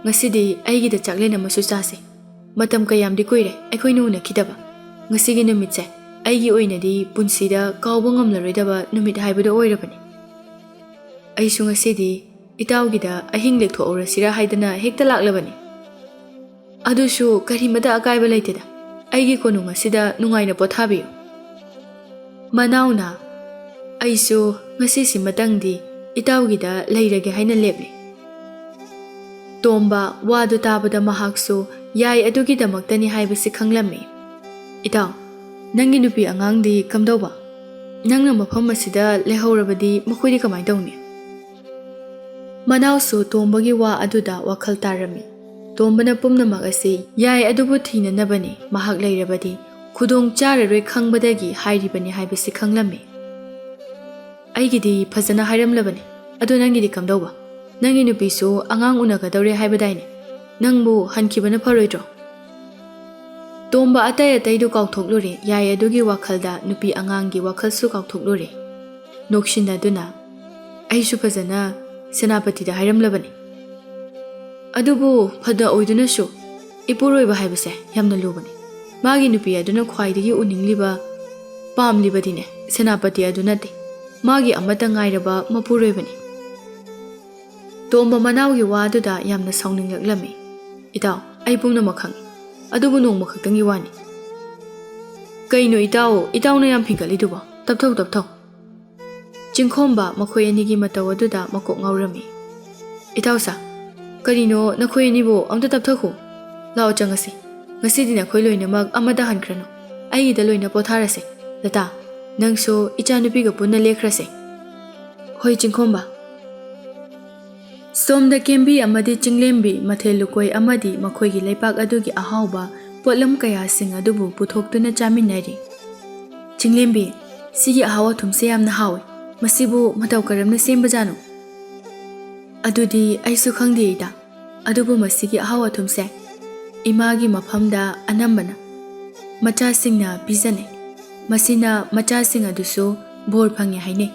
ꯉꯁꯤꯗꯤ ꯑꯩꯒꯤꯗ ꯆꯥꯛꯂꯦꯟ ꯑꯃꯁꯨ ꯆꯥꯁꯦ꯫ ꯃꯇꯝ ꯀꯌꯥꯝꯗꯤ ꯀꯨꯏꯔꯦ ꯑꯩꯈꯣꯏꯅ ꯎꯅꯈꯤꯗꯕ꯫ ꯉꯁꯤꯒꯤ ꯅꯨꯃꯤꯠꯁꯦ ꯑꯩꯒꯤ ꯑꯣꯏꯅꯗꯤ ꯄꯨꯟꯁꯤꯗ ꯀꯥꯎꯕ ꯉꯝꯂꯔꯣꯏꯗꯕ ꯅꯨꯃꯤꯠ ꯍꯥꯏꯕꯗꯨ ꯑꯣꯏꯔꯕꯅꯤ꯫ ꯑꯩꯁꯨ ꯉꯁꯤꯗꯤ ꯏꯇꯥꯎꯒꯤꯗ ꯑꯍꯤꯡ ꯂꯦꯛꯊꯣꯛꯍꯧꯔꯁꯤꯔꯥ ꯍꯥꯏꯗꯅ ꯍꯦꯛꯇ ꯂꯥꯛꯂꯕꯅꯤ꯫ ꯑꯗꯨꯁꯨ ꯀꯔꯤꯃꯇ ꯑꯀꯥꯏꯕ ꯂꯩꯇꯦꯗ꯫ ꯑꯩꯒꯤ ꯀꯣꯅꯨꯡ ꯑꯁꯤꯗ ꯅꯨꯡꯉꯥꯏꯅ ꯄꯣꯊꯥꯕꯤꯌꯨ꯫ ꯃꯅꯥꯎꯅ, "ꯑꯩꯁꯨ ꯉꯁꯤꯁꯤꯃꯇꯪꯗꯤ ꯏꯇꯥꯎꯒꯤꯗ ꯂꯩꯔꯒꯦ ꯍꯥꯏꯅ ꯂꯦꯞꯂꯦ꯫" ꯇꯣꯝꯕ ꯋꯥꯗꯨ ꯇꯥꯕꯗ ꯃꯍꯥꯛꯁꯨ ꯌꯥꯏ ꯑꯗꯨꯒꯤꯗꯃꯛꯇꯅꯤ ꯍꯥꯏꯕꯁꯤ ꯈꯪꯂꯝꯃꯤ꯫ "ꯏꯇꯥꯎ, ꯅꯪꯒꯤ ꯅꯨꯄꯤ ꯑꯉꯥꯡꯗꯤ ꯀꯝꯗꯧꯕ? ꯅꯪꯅ ꯃꯐꯝ ꯑꯁꯤꯗ ꯂꯩꯍꯧꯔꯕꯗꯤ ꯃꯈꯣꯏꯗꯤ ꯀꯃꯥꯏꯅ ꯇꯧꯅꯤ?" ꯃꯅꯥꯎꯁꯨ ꯇꯣꯝꯕꯒꯤ ꯋꯥ ꯑꯗꯨꯗ ꯋꯥꯈꯜ ꯇꯥꯔꯝꯃꯤ꯫ ꯇꯣꯝꯕꯅ ꯄꯨꯝꯅꯃꯛ ꯑꯁꯤ ꯌꯥꯏ ꯑꯗꯨꯕꯨ ꯊꯤꯅꯅꯕꯅꯤ ꯃꯍꯥꯛ ꯂꯩꯔꯕꯗꯤ ꯈꯨꯗꯣꯡ ꯆꯥꯔꯔꯣꯏ ꯈꯪꯕꯗꯒꯤ ꯍꯥꯏꯔꯤꯕꯅꯤ ꯍꯥꯏꯕꯁꯤ ꯈꯪꯂꯝꯃꯤ꯫ "ꯑꯩꯒꯤꯗꯤ ꯐꯖꯅ ꯍꯥꯏꯔꯝꯂꯕꯅꯤ꯫ ꯑꯗꯨ ꯅꯪꯒꯤꯗꯤ ꯀꯝꯗꯧꯕ? ꯅꯪꯒꯤ ꯅꯨꯄꯤꯁꯨ ꯑꯉꯥꯡ ꯎꯅꯒꯗꯧꯔꯦ ꯍꯥꯏꯕꯗꯥꯏꯅꯦ? ꯅꯪꯕꯨ ꯍꯟꯈꯤꯕꯅ ꯐꯔꯣꯏꯗ꯭ꯔꯣ?" ꯇꯣꯝꯕ ꯑꯇꯩ ꯑꯇꯩꯗꯨ ꯀꯥꯎꯊꯣꯛꯂꯨꯔꯦ꯫ ꯌꯥꯏ ꯑꯗꯨꯒꯤ ꯋꯥꯈꯜꯗ ꯅꯨꯄꯤ ꯑꯉꯥꯡꯒꯤ ꯋꯥꯈꯜꯁꯨ ꯀꯥꯎꯊꯣꯛꯂꯨꯔꯦ꯫ ꯅꯣꯛꯁꯤꯟꯅꯗꯨꯅ, "ꯑꯩꯁꯨ ꯐꯖꯅ ꯁꯦꯅꯥꯄꯇꯤꯗ ꯍꯥꯏꯔꯝꯂꯕꯅꯤ꯫ ꯑꯗꯨꯕꯨ ꯐꯅ ꯑꯣꯏꯗꯨꯅꯁꯨ ꯏꯄꯨꯔꯣꯏꯕ ꯍꯥꯏꯕꯁꯦ ꯌꯥꯝꯅ ꯂꯨꯕꯅꯤ꯫ ꯃꯥꯒꯤ ꯅꯨꯄꯤ ꯑꯗꯨꯅ ꯈ꯭ꯋꯥꯏꯗꯒꯤ ꯎꯅꯤꯡꯂꯤꯕ, ꯄꯥꯝꯂꯤꯕꯗꯤꯅꯦ ꯁꯦꯅꯥꯄꯇꯤ ꯑꯗꯨ ꯅꯠꯇꯦ, ꯃꯥꯒꯤ ꯑꯃꯠꯇ ꯉꯥꯏꯔꯕ ꯃꯄꯨꯔꯣꯏꯕꯅꯤ꯫" ꯇꯣꯝꯕ ꯃꯅꯥꯎꯒꯤ ꯋꯥꯗꯨꯗ ꯌꯥꯝꯅ ꯁꯥꯎꯅꯤꯡꯂꯛꯂꯝꯃꯤ꯫ "ꯏꯇꯥꯎ, ꯑꯩ ꯄꯨꯝꯅꯃꯛ ꯈꯪꯏ, ꯑꯗꯨꯕꯨ ꯅꯣꯡꯃ ꯈꯛꯇꯪꯒꯤ ꯋꯥꯅꯤ꯫" "ꯀꯩꯅꯣ ꯏꯇꯥꯎ, ꯏꯇꯥꯎꯅ ꯌꯥꯝ ꯐꯤꯡꯒꯠꯂꯤꯗꯨꯕꯣ? ꯇꯞꯊꯧ, ꯇꯞꯊꯧ꯫" ꯆꯤꯡꯈꯣꯝꯕ ꯃꯈꯣꯏ ꯑꯅꯤꯒꯤ ꯃꯇꯧ ꯑꯗꯨꯗ ꯃꯀꯣꯛ ꯉꯥꯎꯔꯝꯃꯤ꯫ "ꯏꯇꯥꯎꯁꯥ, ꯀꯔꯤꯅꯣ ꯅꯈꯣꯏ ꯑꯅꯤꯕꯨ? ꯑꯝꯇ ꯇꯞꯊꯈꯣ꯫ ꯂꯥꯛꯑꯣ ꯆꯪꯉꯁꯤ꯫ ꯉꯁꯤꯗꯤ ꯅꯈꯣꯏ ꯂꯣꯏꯅꯃꯛ ꯑꯃꯗ ꯍꯟꯈ꯭ꯔꯅꯨ꯫ ꯑꯩꯒꯤꯗ ꯂꯣꯏꯅ ꯄꯣꯊꯥꯔꯁꯦ꯫ ꯂꯇꯥ, ꯅꯪꯁꯨ ꯏꯆꯥꯅꯨꯄꯤꯒ ꯄꯨꯟꯅ ꯂꯦꯛꯈ꯭ꯔꯁꯦ꯫" "ꯍꯣꯏ ꯆꯤꯡꯈꯣꯝꯕ꯫" ꯁꯣꯝꯗ ꯀꯦꯝꯕꯤ ꯑꯃꯗꯤ ꯆꯤꯡꯂꯦꯝꯕꯤ ꯃꯊꯦꯜ ꯂꯨꯀꯣꯏ ꯑꯃꯗꯤ ꯃꯈꯣꯏꯒꯤ ꯂꯩꯄꯥꯛ ꯑꯗꯨꯒꯤ ꯑꯍꯥꯎꯕ ꯄꯣꯠꯂꯝ ꯀꯌꯥꯁꯤꯡ ꯑꯗꯨꯕꯨ ꯄꯨꯊꯣꯛꯇꯨꯅ ꯆꯥꯃꯤꯟꯅꯔꯤ꯫ "ꯆꯤꯡꯂꯦꯝꯕꯤ, ꯁꯤꯒꯤ ꯑꯍꯥꯎ ꯑꯊꯨꯝꯁꯦ ꯌꯥꯝꯅ ꯍꯥꯎꯏ꯫ ꯃꯁꯤꯕꯨ ꯃꯇꯧ ꯀꯔꯝꯅ ꯁꯦꯝꯕꯖꯥꯠꯅꯣ?" "ꯑꯗꯨꯗꯤ ꯑꯩꯁꯨ ꯈꯪꯗꯦ ꯏꯇꯥ꯫ ꯑꯗꯨꯕꯨ ꯃꯁꯤꯒꯤ ꯑꯍꯥꯎ ꯑꯊꯨꯝꯁꯦ ꯏꯃꯥꯒꯤ ꯃꯐꯝꯗ ꯑꯅꯝꯕꯅ ꯃꯆꯥꯁꯤꯡꯅ ꯄꯤꯖꯅꯩ꯫ ꯃꯁꯤꯅ ꯃꯆꯥꯁꯤꯡ ꯑꯗꯨꯁꯨ ꯕꯣꯔ ꯐꯪꯉꯦ ꯍꯥꯏꯅꯩ꯫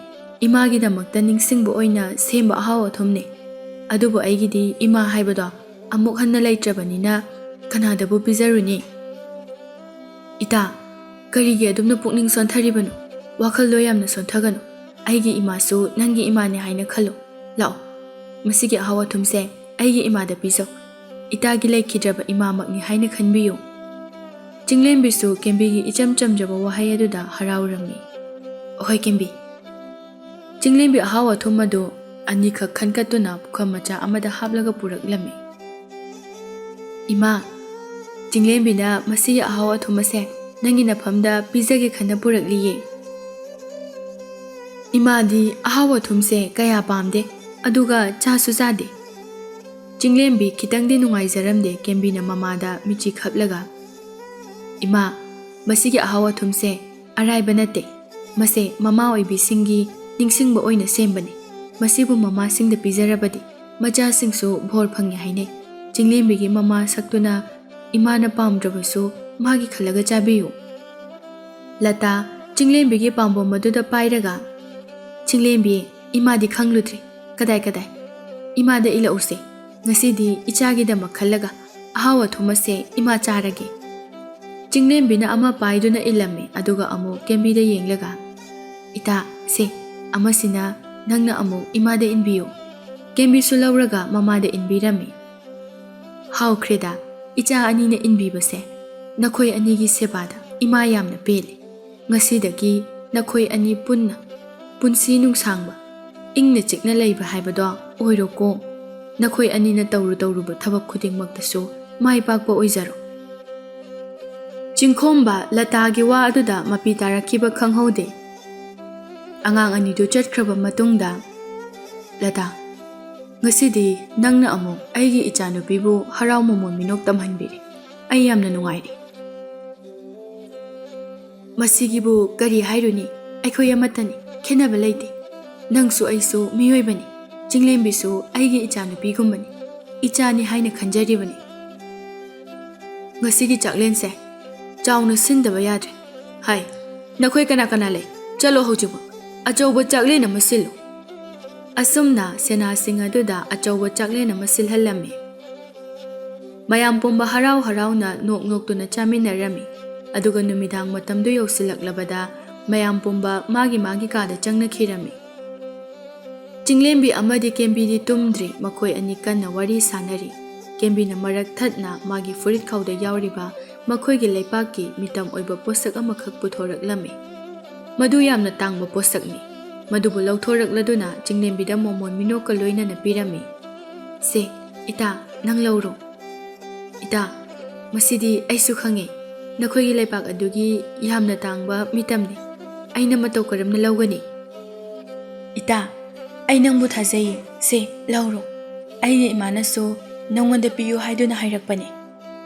ꯏꯃꯥꯒꯤꯗꯃꯛꯇ ꯅꯤꯡꯁꯤꯡꯕ ꯑꯣꯏꯅ ꯁꯦꯝꯕ ꯑꯍꯥꯎ ꯑꯊꯨꯝꯅꯤ꯫ ꯑꯗꯨꯕꯨ ꯑꯩꯒꯤꯗꯤ ꯏꯃꯥ ꯍꯥꯏꯕꯗꯣ ꯑꯃꯨꯛ ꯍꯟꯅ ꯂꯩꯇ꯭ꯔꯕꯅꯤꯅ ꯀꯅꯥꯗꯕꯨ ꯄꯤꯖꯔꯨꯅꯤ?" "ꯏꯇꯥ, ꯀꯔꯤꯒꯤ ꯑꯗꯨꯝꯅ ꯄꯨꯛꯅꯤꯡ ꯁꯣꯟꯊꯔꯤꯕꯅꯣ? ꯋꯥꯈꯜꯗꯣ ꯌꯥꯝꯅ ꯁꯣꯟꯊꯒꯅꯨ꯫ ꯑꯩꯒꯤ ꯏꯃꯥꯁꯨ ꯅꯪꯒꯤ ꯏꯃꯥꯅꯦ ꯍꯥꯏꯅ ꯈꯜꯂꯨ꯫ ꯂꯥꯛꯑꯣ, ꯃꯁꯤꯒꯤ ꯑꯍꯥꯎ ꯑꯊꯨꯝꯁꯦ ꯑꯩꯒꯤ ꯏꯃꯥꯗ ꯄꯤꯖꯧ꯫ ꯏꯇꯥꯒꯤ ꯂꯩꯈꯤꯗ꯭ꯔꯕ ꯏꯃꯥꯃꯛꯅꯤ ꯍꯥꯏꯅ ꯈꯟꯕꯤꯌꯨ꯫" ꯆꯤꯡꯂꯦꯝꯕꯤꯁꯨ ꯀꯦꯝꯕꯤꯒꯤ ꯏꯆꯝ ꯆꯝꯖꯕ ꯋꯥꯍꯩ ꯑꯗꯨꯗ ꯍꯔꯥꯎꯔꯝꯃꯤ꯫ "ꯑꯍꯣꯏ ꯀꯦꯝꯕꯤ꯫" ꯆꯤꯡꯂꯦꯝꯕꯤ ꯑꯍꯥꯎ ꯑꯊꯨꯝ ꯑꯗꯨ ꯑꯅꯤꯈꯛ ꯈꯟꯀꯠꯇꯨꯅ ꯄꯨꯈꯝ ꯃꯆꯥ ꯑꯃꯗ ꯍꯥꯞꯂꯒ ꯄꯨꯔꯛꯂꯝꯃꯤ꯫ "ꯏꯃꯥ, ꯆꯤꯡꯂꯦꯝꯕꯤꯅ ꯃꯁꯤꯒꯤ ꯑꯍꯥꯎ ꯑꯊꯨꯝ ꯑꯁꯦ ꯅꯪꯒꯤ ꯅꯐꯝꯗ ꯄꯤꯖꯒꯦ ꯈꯟꯅ ꯄꯨꯔꯛꯂꯤꯌꯦ꯫" "ꯏꯃꯥꯗꯤ ꯑꯍꯥꯎ ꯑꯊꯨꯝꯁꯦ ꯀꯌꯥ ꯄꯥꯝꯗꯦ, ꯑꯗꯨꯒ ꯆꯥꯁꯨ ꯆꯥꯗꯦ꯫" ꯆꯤꯡꯂꯦꯝꯕꯤ ꯈꯤꯇꯪꯗꯤ ꯅꯨꯡꯉꯥꯏꯖꯔꯝꯗꯦ ꯀꯦꯝꯕꯤꯅ ꯃꯃꯥꯗ ꯃꯤꯠꯆꯤ ꯈꯞꯂꯒ꯫ "ꯏꯃꯥ, ꯃꯁꯤꯒꯤ ꯑꯍꯥꯎ ꯑꯊꯨꯝꯁꯦ ꯑꯔꯥꯏꯕ ꯅꯠꯇꯦ꯫ ꯃꯁꯦ ꯃꯃꯥ ꯑꯣꯏꯕꯤꯁꯤꯡꯒꯤ ꯅꯤꯡꯁꯤꯡꯕ ꯑꯣꯏꯅ ꯁꯦꯝꯕꯅꯤ꯫ ꯃꯁꯤꯕꯨ ꯃꯃꯥꯁꯤꯡꯗ ꯄꯤꯖꯔꯕꯗꯤ ꯃꯆꯥꯁꯤꯡꯁꯨ ꯚꯣꯔ ꯐꯪꯉꯤ ꯍꯥꯏꯅꯩ꯫" ꯆꯤꯡꯂꯦꯝꯕꯤꯒꯤ ꯃꯃꯥ ꯁꯛꯇꯨꯅ, "ꯏꯃꯥꯅ ꯄꯥꯝꯗ꯭ꯔꯕꯁꯨ ꯃꯥꯒꯤ ꯈꯜꯂꯒ ꯆꯥꯕꯤꯌꯨ꯫" ꯂꯇꯥ ꯆꯤꯡꯂꯦꯝꯕꯤꯒꯤ ꯄꯥꯝꯕꯣꯝ ꯑꯗꯨꯗ ꯄꯥꯏꯔꯒ, "ꯆꯤꯡꯂꯦꯝꯕꯤ, ꯏꯃꯥꯗꯤ ꯈꯪꯂꯨꯗ꯭ꯔꯦ꯫ ꯀꯗꯥꯏ ꯀꯗꯥꯏ? ꯏꯃꯥꯗ ꯏꯜꯂꯛꯎꯁꯦ꯫ ꯉꯁꯤꯗꯤ ꯏꯆꯥꯒꯤꯗꯃꯛ ꯈꯜꯂꯒ ꯑꯍꯥꯎ ꯑꯊꯨꯝ ꯑꯁꯦ ꯏꯃꯥ ꯆꯥꯔꯒꯦ꯫" ꯆꯤꯡꯂꯦꯝꯕꯤꯅ ꯑꯃ ꯄꯥꯏꯗꯨꯅ ꯏꯜꯂꯝꯃꯤ, ꯑꯗꯨꯒ ꯑꯃꯨꯛ ꯀꯦꯝꯕꯤꯗ ꯌꯦꯡꯂꯒ, "ꯏꯇꯥ, ꯁꯦ, ꯑꯃꯁꯤꯅ ꯅꯪꯅ ꯑꯃꯨꯛ ꯏꯃꯥꯗ ꯏꯟꯕꯤꯌꯨ꯫" ꯀꯦꯝꯕꯤꯁꯨ ꯂꯧꯔꯒ ꯃꯃꯥꯗ ꯏꯟꯕꯤꯔꯝꯃꯤ꯫ "ꯍꯥꯎꯈ꯭ꯔꯦꯗ, ꯏꯆꯥ ꯑꯅꯤꯅ ꯏꯟꯕꯤꯕꯁꯦ꯫ ꯅꯈꯣꯏ ꯑꯅꯤꯒꯤ ꯁꯦꯕꯥꯗ ꯏꯃꯥ ꯌꯥꯝꯅ ꯄꯦꯜꯂꯦ꯫ ꯉꯁꯤꯗꯒꯤ ꯅꯈꯣꯏ ꯑꯅꯤ ꯄꯨꯟꯅ ꯄꯨꯟꯁꯤ ꯅꯨꯡꯁꯥꯡꯕ, ꯏꯪꯅ ꯆꯤꯛꯅ ꯂꯩꯕ ꯍꯥꯏꯕꯗꯣ ꯑꯣꯏꯔꯣꯀꯣ꯫ ꯅꯈꯣꯏ ꯑꯅꯤꯅ ꯇꯧꯔꯨ ꯇꯧꯔꯨꯕ ꯊꯕꯛ ꯈꯨꯗꯤꯡꯃꯛꯇꯁꯨ ꯃꯥꯏ ꯄꯥꯛꯄ ꯑꯣꯏꯖꯔꯣ꯫" ꯆꯤꯡꯈꯣꯝꯕ ꯂꯇꯥꯒꯤ ꯋꯥ ꯑꯗꯨꯗ ꯃꯄꯤ ꯇꯥꯔꯛꯈꯤꯕ ꯈꯪꯍꯧꯗꯦ꯫ ꯑꯉꯥꯡ ꯑꯅꯤꯗꯨ ꯆꯠꯈ꯭ꯔꯕ ꯃꯇꯨꯡꯗ, "ꯂꯇꯥ, ꯉꯁꯤꯗꯤ ꯅꯪꯅ ꯑꯃꯨꯛ ꯑꯩꯒꯤ ꯏꯆꯥꯅꯨꯄꯤꯕꯨ ꯍꯔꯥꯎ ꯃꯃꯣꯟ ꯃꯤꯅꯣꯛ ꯇꯝꯍꯟꯕꯤꯔꯦ꯫ ꯑꯩ ꯌꯥꯝꯅ ꯅꯨꯡꯉꯥꯏꯔꯦ꯫" "ꯃꯁꯤꯒꯤꯕꯨ ꯀꯔꯤ ꯍꯥꯏꯔꯨꯅꯤ? ꯑꯩꯈꯣꯏ ꯑꯃꯠꯇꯅꯤ, ꯈꯦꯠꯅꯕ ꯂꯩꯇꯦ꯫ ꯅꯪꯁꯨ ꯑꯩꯁꯨ ꯃꯤꯑꯣꯏꯕꯅꯤ, ꯆꯤꯡꯂꯦꯝꯕꯤꯁꯨ ꯑꯩꯒꯤ ꯏꯆꯥꯅꯨꯄꯤꯒꯨꯝꯕꯅꯤ, ꯏꯆꯥꯅꯤ ꯍꯥꯏꯅ ꯈꯟꯖꯔꯤꯕꯅꯤ꯫ ꯉꯁꯤꯒꯤ ꯆꯥꯛꯂꯦꯟꯁꯦ ꯆꯥꯎꯅ ꯁꯤꯟꯗꯕ ꯌꯥꯗ꯭ꯔꯦ꯫ ꯍꯥꯏ, ꯅꯈꯣꯏ ꯀꯅꯥ ꯀꯅꯥ ꯂꯩ? ꯆꯠꯂꯣ ꯍꯧꯖꯤꯛꯃꯛ꯫ ꯑꯆꯧꯕ ꯆꯥꯛꯂꯦꯟ ꯑꯃ ꯁꯤꯜꯂꯨ꯫" ꯑꯁꯨꯝꯅ ꯁꯦꯅꯥꯁꯤꯡ ꯑꯗꯨꯗ ꯑꯆꯧꯕ ꯆꯥꯛꯂꯦꯟ ꯑꯃ ꯁꯤꯜꯍꯜꯂꯝꯃꯤ꯫ ꯃꯌꯥꯝ ꯄꯨꯝꯕ ꯍꯔꯥꯎ ꯍꯔꯥꯎꯅ ꯅꯣꯛ ꯅꯣꯛꯇꯨꯅ ꯆꯥꯃꯤꯟꯅꯔꯝꯃꯤ꯫ ꯑꯗꯨꯒ ꯅꯨꯃꯤꯗꯥꯡ ꯃꯇꯝꯗꯨ ꯌꯧꯁꯤꯜꯂꯛꯂꯕꯗ ꯃꯌꯥꯝ ꯄꯨꯝꯕ ꯃꯥꯒꯤ ꯃꯥꯒꯤ ꯀꯥꯗ ꯆꯪꯅꯈꯤꯔꯝꯃꯤ꯫ ꯆꯤꯡꯂꯦꯝꯕꯤ ꯑꯃꯗꯤ ꯀꯦꯝꯕꯤꯗꯤ ꯇꯨꯝꯗ꯭ꯔꯤ, ꯃꯈꯣꯏ ꯑꯅꯤ ꯀꯟꯅ ꯋꯥꯔꯤ ꯁꯥꯅꯔꯤ꯫ ꯀꯦꯝꯕꯤꯅ ꯃꯔꯛ ꯊꯠꯅ ꯃꯥꯒꯤ ꯐꯨꯔꯤꯠ ꯈꯥꯎꯗ ꯌꯥꯎꯔꯤꯕ ꯃꯈꯣꯏꯒꯤ ꯂꯩꯄꯥꯛꯀꯤ ꯃꯤꯇꯝ ꯑꯣꯏꯕ ꯄꯣꯠꯁꯛ ꯑꯃꯈꯛ ꯄꯨꯊꯣꯔꯛꯂꯝꯃꯤ꯫ ꯃꯗꯨ ꯌꯥꯝꯅ ꯇꯥꯡꯕ ꯄꯣꯠꯁꯛꯅꯤ꯫ ꯃꯗꯨꯕꯨ ꯂꯧꯊꯣꯔꯛꯂꯗꯨꯅ ꯆꯤꯡꯂꯦꯝꯕꯤꯗ ꯃꯣꯃꯣꯟ ꯃꯤꯅꯣꯛꯀ ꯂꯣꯏꯅꯅ ꯄꯤꯔꯝꯃꯤ꯫ "ꯁꯦ, ꯏꯇꯥ, ꯅꯪ ꯂꯧꯔꯣ꯫" "ꯏꯇꯥ, ꯃꯁꯤꯗꯤ ꯑꯩꯁꯨ ꯈꯪꯉꯦ꯫ ꯅꯈꯣꯏꯒꯤ ꯂꯩꯄꯥꯛ ꯑꯗꯨꯒꯤ ꯌꯥꯝꯅ ꯇꯥꯡꯕ ꯃꯤꯇꯝꯅꯤ꯫ ꯑꯩꯅ ꯃꯇꯧ ꯀꯔꯝꯅ ꯂꯧꯒꯅꯤ?" "ꯏꯇꯥ, ꯑꯩ ꯅꯪꯕꯨ ꯊꯥꯖꯩꯌꯦ꯫ ꯁꯦ, ꯂꯧꯔꯣ꯫ ꯑꯩꯒꯤ ꯏꯃꯥꯅꯁꯨ ꯅꯪꯉꯣꯟꯗ ꯄꯤꯌꯨ ꯍꯥꯏꯗꯨꯅ ꯍꯥꯏꯔꯛꯄꯅꯤ꯫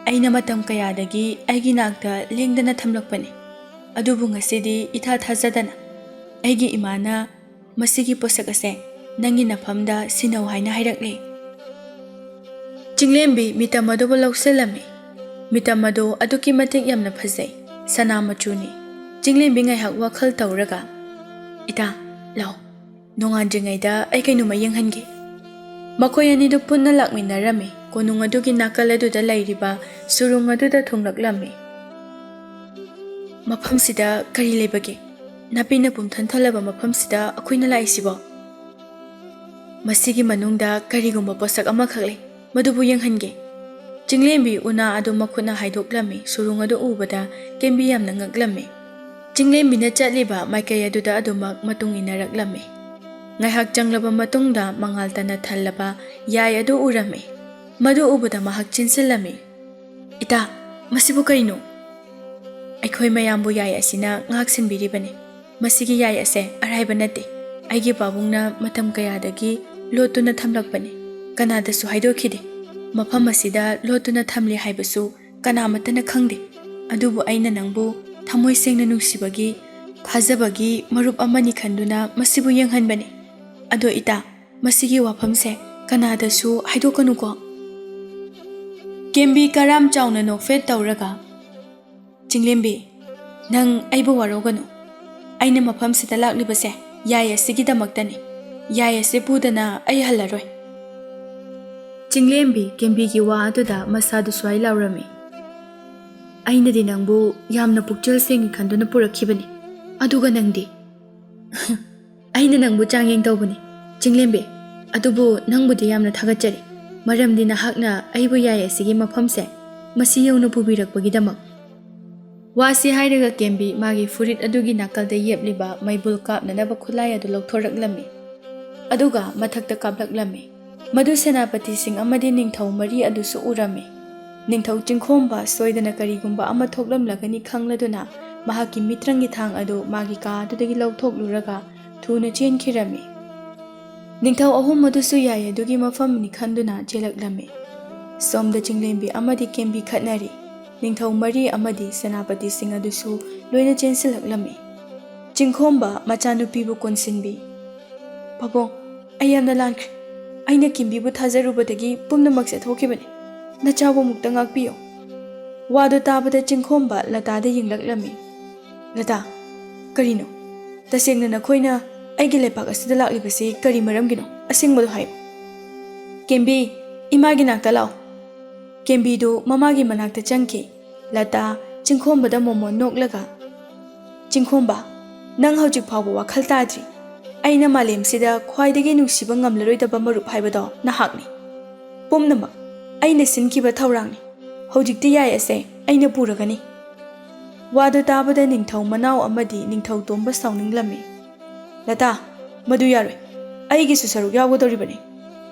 ꯑꯩꯅ ꯃꯇꯝ ꯀꯌꯥꯗꯒꯤ ꯑꯩꯒꯤ ꯅꯥꯛꯇ ꯂꯦꯡꯗꯅ ꯊꯝꯂꯛꯄꯅꯤ꯫ ꯑꯗꯨꯕꯨ ꯉꯁꯤꯗꯤ ꯏꯊꯥ ꯊꯥꯖꯗꯅ ꯑꯩꯒꯤ ꯏꯃꯥꯅ ꯃꯁꯤꯒꯤ ꯄꯣꯠꯁꯛ ꯑꯁꯦ ꯅꯪꯒꯤ ꯅꯐꯝꯗ ꯁꯤꯟꯅꯧ ꯍꯥꯏꯅ ꯍꯥꯏꯔꯛꯂꯦ꯫" ꯆꯤꯡꯂꯦꯝꯕꯤ ꯃꯤꯇꯝ ꯑꯗꯨꯕꯨ ꯂꯧꯁꯤꯜꯂꯝꯃꯤ꯫ ꯃꯤꯇꯝ ꯑꯗꯨ ꯑꯗꯨꯛꯀꯤ ꯃꯇꯤꯛ ꯌꯥꯝꯅ ꯐꯖꯩ, ꯁꯅꯥ ꯃꯆꯨꯅꯤ꯫ ꯆꯤꯡꯂꯦꯝꯕꯤ ꯉꯥꯏꯍꯥꯛ ꯋꯥꯈꯜ ꯇꯧꯔꯒ, "ꯏꯇꯥ, ꯂꯥꯎ, ꯅꯣꯡꯉꯥꯟꯗ꯭ꯔꯤꯉꯩꯗ ꯑꯩ ꯀꯩꯅꯣꯝꯃ ꯌꯦꯡꯍꯟꯒꯦ꯫" ꯃꯈꯣꯏ ꯑꯅꯤꯗꯨ ꯄꯨꯟꯅ ꯂꯥꯛꯃꯤꯟꯅꯔꯝꯃꯤ꯫ ꯀꯣꯅꯨꯡ ꯑꯗꯨꯒꯤ ꯅꯥꯀꯜ ꯑꯗꯨꯗ ꯂꯩꯔꯤꯕ ꯁꯨꯔꯨꯡ ꯑꯗꯨꯗ ꯊꯨꯡꯂꯛꯂꯝꯃꯤ꯫ "ꯃꯐꯝꯁꯤꯗ ꯀꯔꯤ ꯂꯩꯕꯒꯦ? ꯅꯥꯄꯤꯅ ꯄꯨꯝꯊꯟ ꯊꯜꯂꯕ ꯃꯐꯝꯁꯤꯗ ꯑꯩꯈꯣꯏꯅ ꯂꯥꯛꯏꯁꯤꯕꯣ? ꯃꯁꯤꯒꯤ ꯃꯅꯨꯡꯗ ꯀꯔꯤꯒꯨꯝꯕ ꯄꯣꯠꯁꯛ ꯑꯃꯈꯛ ꯂꯩ꯫ ꯃꯗꯨꯕꯨ ꯌꯦꯡꯍꯟꯒꯦ꯫" ꯆꯤꯡꯂꯦꯝꯕꯤ ꯎꯅꯥ ꯑꯗꯨ ꯃꯈꯨꯠꯅ ꯍꯥꯏꯗꯣꯛꯂꯝꯃꯤ꯫ ꯁꯨꯔꯨꯡ ꯑꯗꯨ ꯎꯕꯗ ꯀꯦꯝꯕꯤ ꯌꯥꯝꯅ ꯉꯛꯂꯝꯃꯤ꯫ ꯆꯤꯡꯂꯦꯝꯕꯤꯅ ꯆꯠꯂꯤꯕ ꯃꯥꯏꯀꯩ ꯑꯗꯨꯗ ꯑꯗꯨꯃꯛ ꯃꯇꯨꯡ ꯏꯟꯅꯔꯛꯂꯝꯃꯤ꯫ ꯉꯥꯏꯍꯥꯛ ꯆꯪꯂꯕ ꯃꯇꯨꯡꯗ ꯃꯉꯥꯜ ꯇꯅ ꯊꯜꯂꯕ ꯌꯥꯏ ꯑꯗꯨ ꯎꯔꯝꯃꯤ꯫ ꯃꯗꯨ ꯎꯕꯗ ꯃꯍꯥꯛ ꯆꯦꯟꯁꯤꯜꯂꯝꯃꯤ꯫ "ꯏꯇꯥ, ꯃꯁꯤꯕꯨ ꯀꯔꯤꯅꯣ?" "ꯑꯩꯈꯣꯏ ꯃꯌꯥꯝꯕꯨ ꯌꯥꯏ ꯑꯁꯤꯅ ꯉꯥꯛ ꯁꯦꯟꯕꯤꯔꯤꯕꯅꯤ꯫ ꯃꯁꯤꯒꯤ ꯌꯥꯏ ꯑꯁꯦ ꯑꯔꯥꯏꯕ ꯅꯠꯇꯦ꯫ ꯑꯩꯒꯤ ꯄꯥꯕꯨꯡꯅ ꯃꯇꯝ ꯀꯌꯥꯗꯒꯤ ꯂꯣꯠꯇꯨꯅ ꯊꯝꯂꯛꯄꯅꯤ꯫ ꯀꯅꯥꯗꯁꯨ ꯍꯥꯏꯗꯣꯛꯈꯤꯗꯦ꯫ ꯃꯐꯝ ꯑꯁꯤꯗ ꯂꯣꯠꯇꯨꯅ ꯊꯝꯂꯤ ꯍꯥꯏꯕꯁꯨ ꯀꯅꯥꯃꯠꯇꯅ ꯈꯪꯗꯦ꯫ ꯑꯗꯨꯕꯨ ꯑꯩꯅ ꯅꯪꯕꯨ ꯊꯃꯣꯏ ꯁꯦꯡꯅ ꯅꯨꯡꯁꯤꯕꯒꯤ, ꯊꯥꯖꯕꯒꯤ ꯃꯔꯨꯞ ꯑꯃꯅꯤ ꯈꯟꯗꯨꯅ ꯃꯁꯤꯕꯨ ꯌꯦꯡꯍꯟꯕꯅꯤ꯫ ꯑꯗꯣ ꯏꯇꯥ, ꯃꯁꯤꯒꯤ ꯋꯥꯐꯝꯁꯦ ꯀꯅꯥꯗꯁꯨ ꯍꯥꯏꯗꯣꯛꯀꯅꯨꯀꯣ꯫" ꯀꯦꯝꯕꯤ ꯀꯔꯥꯝ ꯆꯥꯎꯅ ꯅꯣꯛꯐꯦꯠ ꯇꯧꯔꯒ, "ꯆꯤꯡꯂꯦꯝꯕꯤ, ꯅꯪ ꯑꯩꯕꯨ ꯋꯥꯔꯧꯒꯅꯨ꯫ ꯑꯩꯅ ꯃꯐꯝꯁꯤꯗ ꯂꯥꯛꯂꯤꯕꯁꯦ ꯌꯥꯏ ꯑꯁꯤꯒꯤꯗꯃꯛꯇꯅꯤ꯫ ꯌꯥꯏ ꯑꯁꯤ ꯄꯨꯗꯅ ꯑꯩ ꯍꯜꯂꯔꯣꯏ꯫" ꯆꯤꯡꯂꯦꯝꯕꯤ ꯀꯦꯝꯕꯤꯒꯤ ꯋꯥ ꯑꯗꯨꯗ ꯃꯁꯥꯗꯨ ꯁ꯭ꯋꯥꯏ ꯂꯥꯎꯔꯝꯃꯤ꯫ "ꯑꯩꯅꯗꯤ ꯅꯪꯕꯨ ꯌꯥꯝꯅ ꯄꯨꯛꯆꯦꯜ ꯁꯦꯡꯉꯤ ꯈꯟꯗꯨꯅ ꯄꯨꯔꯛꯈꯤꯕꯅꯤ꯫ ꯑꯗꯨꯒ ꯅꯪꯗꯤ?" "ꯑꯩꯅ ꯅꯪꯕꯨ ꯆꯥꯡꯌꯦꯡ ꯇꯧꯕꯅꯤ, ꯆꯤꯡꯂꯦꯝꯕꯤ꯫ ꯑꯗꯨꯕꯨ ꯅꯪꯕꯨꯗꯤ ꯌꯥꯝꯅ ꯊꯥꯒꯠꯆꯔꯤ, ꯃꯔꯝꯗꯤ ꯅꯍꯥꯛꯅ ꯑꯩꯕꯨ ꯌꯥꯏ ꯑꯁꯤꯒꯤ ꯃꯐꯝꯁꯦ ꯃꯁꯤ ꯌꯧꯅ ꯄꯨꯕꯤꯔꯛꯄꯒꯤꯗꯃꯛ꯫ ꯋꯥꯁꯤ ꯍꯥꯏꯔꯒ ꯀꯦꯝꯕꯤ ꯃꯥꯒꯤ ꯐꯨꯔꯤꯠ ꯑꯗꯨꯒꯤ ꯅꯥꯀꯜꯗ ꯌꯦꯞꯂꯤꯕ ꯃꯩꯕꯨꯜ ꯀꯥꯞꯅꯅꯕ ꯈꯨꯠꯂꯥꯏ ꯑꯗꯨ ꯂꯧꯊꯣꯔꯛꯂꯝꯃꯤ꯫ ꯑꯗꯨꯒ ꯃꯊꯛꯇ ꯀꯥꯞꯂꯛꯂꯝꯃꯤ꯫ ꯃꯗꯨ ꯁꯦꯅꯥꯄꯇꯤꯁꯤꯡ ꯑꯃꯗꯤ ꯅꯤꯡꯊꯧ ꯃꯔꯤ ꯑꯗꯨꯁꯨ ꯎꯔꯝꯃꯤ꯫ ꯅꯤꯡꯊꯧ ꯆꯤꯡꯈꯣꯝꯕ ꯁꯣꯏꯗꯅ ꯀꯔꯤꯒꯨꯝꯕ ꯑꯃ ꯊꯣꯛꯂꯝꯂꯒꯅꯤ ꯈꯪꯂꯗꯨꯅ ꯃꯍꯥꯛꯀꯤ ꯃꯤꯇ꯭ꯔꯪꯒꯤ ꯊꯥꯡ ꯑꯗꯨ ꯃꯥꯒꯤ ꯀꯥ ꯑꯗꯨꯗꯒꯤ ꯂꯧꯊꯣꯛꯂꯨꯔꯒ ꯊꯨꯅ ꯆꯦꯟꯈꯤꯔꯝꯃꯤ꯫ ꯅꯤꯡꯊꯧ ꯑꯍꯨꯝ ꯑꯗꯨꯁꯨ ꯌꯥꯏ ꯑꯗꯨꯒꯤ ꯃꯐꯝꯅꯤ ꯈꯟꯗꯨꯅ ꯆꯦꯜꯂꯛꯂꯝꯃꯤ꯫ ꯁꯣꯝꯗ ꯆꯤꯡꯂꯦꯝꯕꯤ ꯑꯃꯗꯤ ꯀꯦꯝꯕꯤ ꯈꯠꯅꯔꯤ꯫ ꯅꯤꯡꯊꯧ ꯃꯔꯤ ꯑꯃꯗꯤ ꯁꯦꯅꯥꯄꯇꯤꯁꯤꯡ ꯑꯗꯨꯁꯨ ꯂꯣꯏꯅ ꯆꯦꯟꯁꯤꯜꯂꯛꯂꯝꯃꯤ꯫ ꯆꯤꯡꯈꯣꯝꯕ ꯃꯆꯥꯅꯨꯄꯤꯕꯨ ꯀꯣꯟꯁꯤꯟꯕꯤ꯫ "ꯄꯥꯕꯨꯡ, ꯑꯩ ꯌꯥꯝꯅ ꯂꯥꯟꯈ꯭ꯔꯦ꯫ ꯑꯩꯅ ꯀꯦꯝꯕꯤꯕꯨ ꯊꯥꯖꯔꯨꯕꯗꯒꯤ ꯄꯨꯝꯅꯃꯛꯁꯦ ꯊꯣꯛꯈꯤꯕꯅꯤ꯫ ꯅꯆꯥꯕꯨ ꯑꯃꯨꯛꯇ ꯉꯥꯛꯄꯤꯌꯨ꯫" ꯋꯥꯗꯨ ꯇꯥꯕꯗ ꯆꯤꯡꯈꯣꯝꯕ ꯂꯇꯥꯗ ꯌꯦꯡꯂꯛꯂꯝꯃꯤ꯫ "ꯂꯇꯥ, ꯀꯔꯤꯅꯣ? ꯇꯁꯦꯡꯅ ꯅꯈꯣꯏꯅ ꯑꯩꯒꯤ ꯂꯩꯄꯥꯛ ꯑꯁꯤꯗ ꯂꯥꯛꯂꯤꯕꯁꯤ ꯀꯔꯤ ꯃꯔꯝꯒꯤꯅꯣ? ꯑꯁꯦꯡꯕꯗꯨ ꯍꯥꯏꯌꯨ꯫" "ꯀꯦꯝꯕꯤ, ꯏꯃꯥꯒꯤ ꯅꯥꯛꯇ ꯂꯥꯛꯑꯣ꯫" ꯀꯦꯝꯕꯤꯗꯨ ꯃꯃꯥꯒꯤ ꯃꯅꯥꯛꯇ ꯆꯪꯈꯤ꯫ ꯂꯇꯥ ꯆꯤꯡꯈꯣꯝꯕꯗ ꯃꯣꯃꯣꯟ ꯅꯣꯛꯂꯒ, "ꯆꯤꯡꯈꯣꯝꯕ, ꯅꯪ ꯍꯧꯖꯤꯛ ꯐꯥꯎꯕ ꯋꯥꯈꯜ ꯇꯥꯗ꯭ꯔꯤ꯫ ꯑꯩꯅ ꯃꯥꯂꯦꯝꯁꯤꯗ ꯈ꯭ꯋꯥꯏꯗꯒꯤ ꯅꯨꯡꯁꯤꯕ ꯉꯝꯂꯔꯣꯏꯗꯕ ꯃꯔꯨꯞ ꯍꯥꯏꯕꯗꯣ ꯅꯍꯥꯛꯅꯤ꯫ ꯄꯨꯝꯅꯃꯛ ꯑꯩꯅ ꯁꯤꯟꯈꯤꯕ ꯊꯧꯔꯥꯡꯅꯤ꯫ ꯍꯧꯖꯤꯛꯇꯤ ꯌꯥꯏ ꯑꯁꯦ ꯑꯩꯅ ꯄꯨꯔꯒꯅꯤ꯫" ꯋꯥꯗꯨ ꯇꯥꯕꯗ ꯅꯤꯡꯊꯧ ꯃꯅꯥꯎ ꯑꯃꯗꯤ ꯅꯤꯡꯊꯧ ꯇꯣꯝꯕ ꯁꯥꯎꯅꯤꯡꯂꯝꯃꯤ꯫ "ꯂꯇꯥ, ꯃꯗꯨ ꯌꯥꯔꯣꯏ꯫ ꯑꯩꯒꯤꯁꯨ ꯁꯔꯨꯛ ꯌꯥꯎꯒꯗꯧꯔꯤꯕꯅꯤ꯫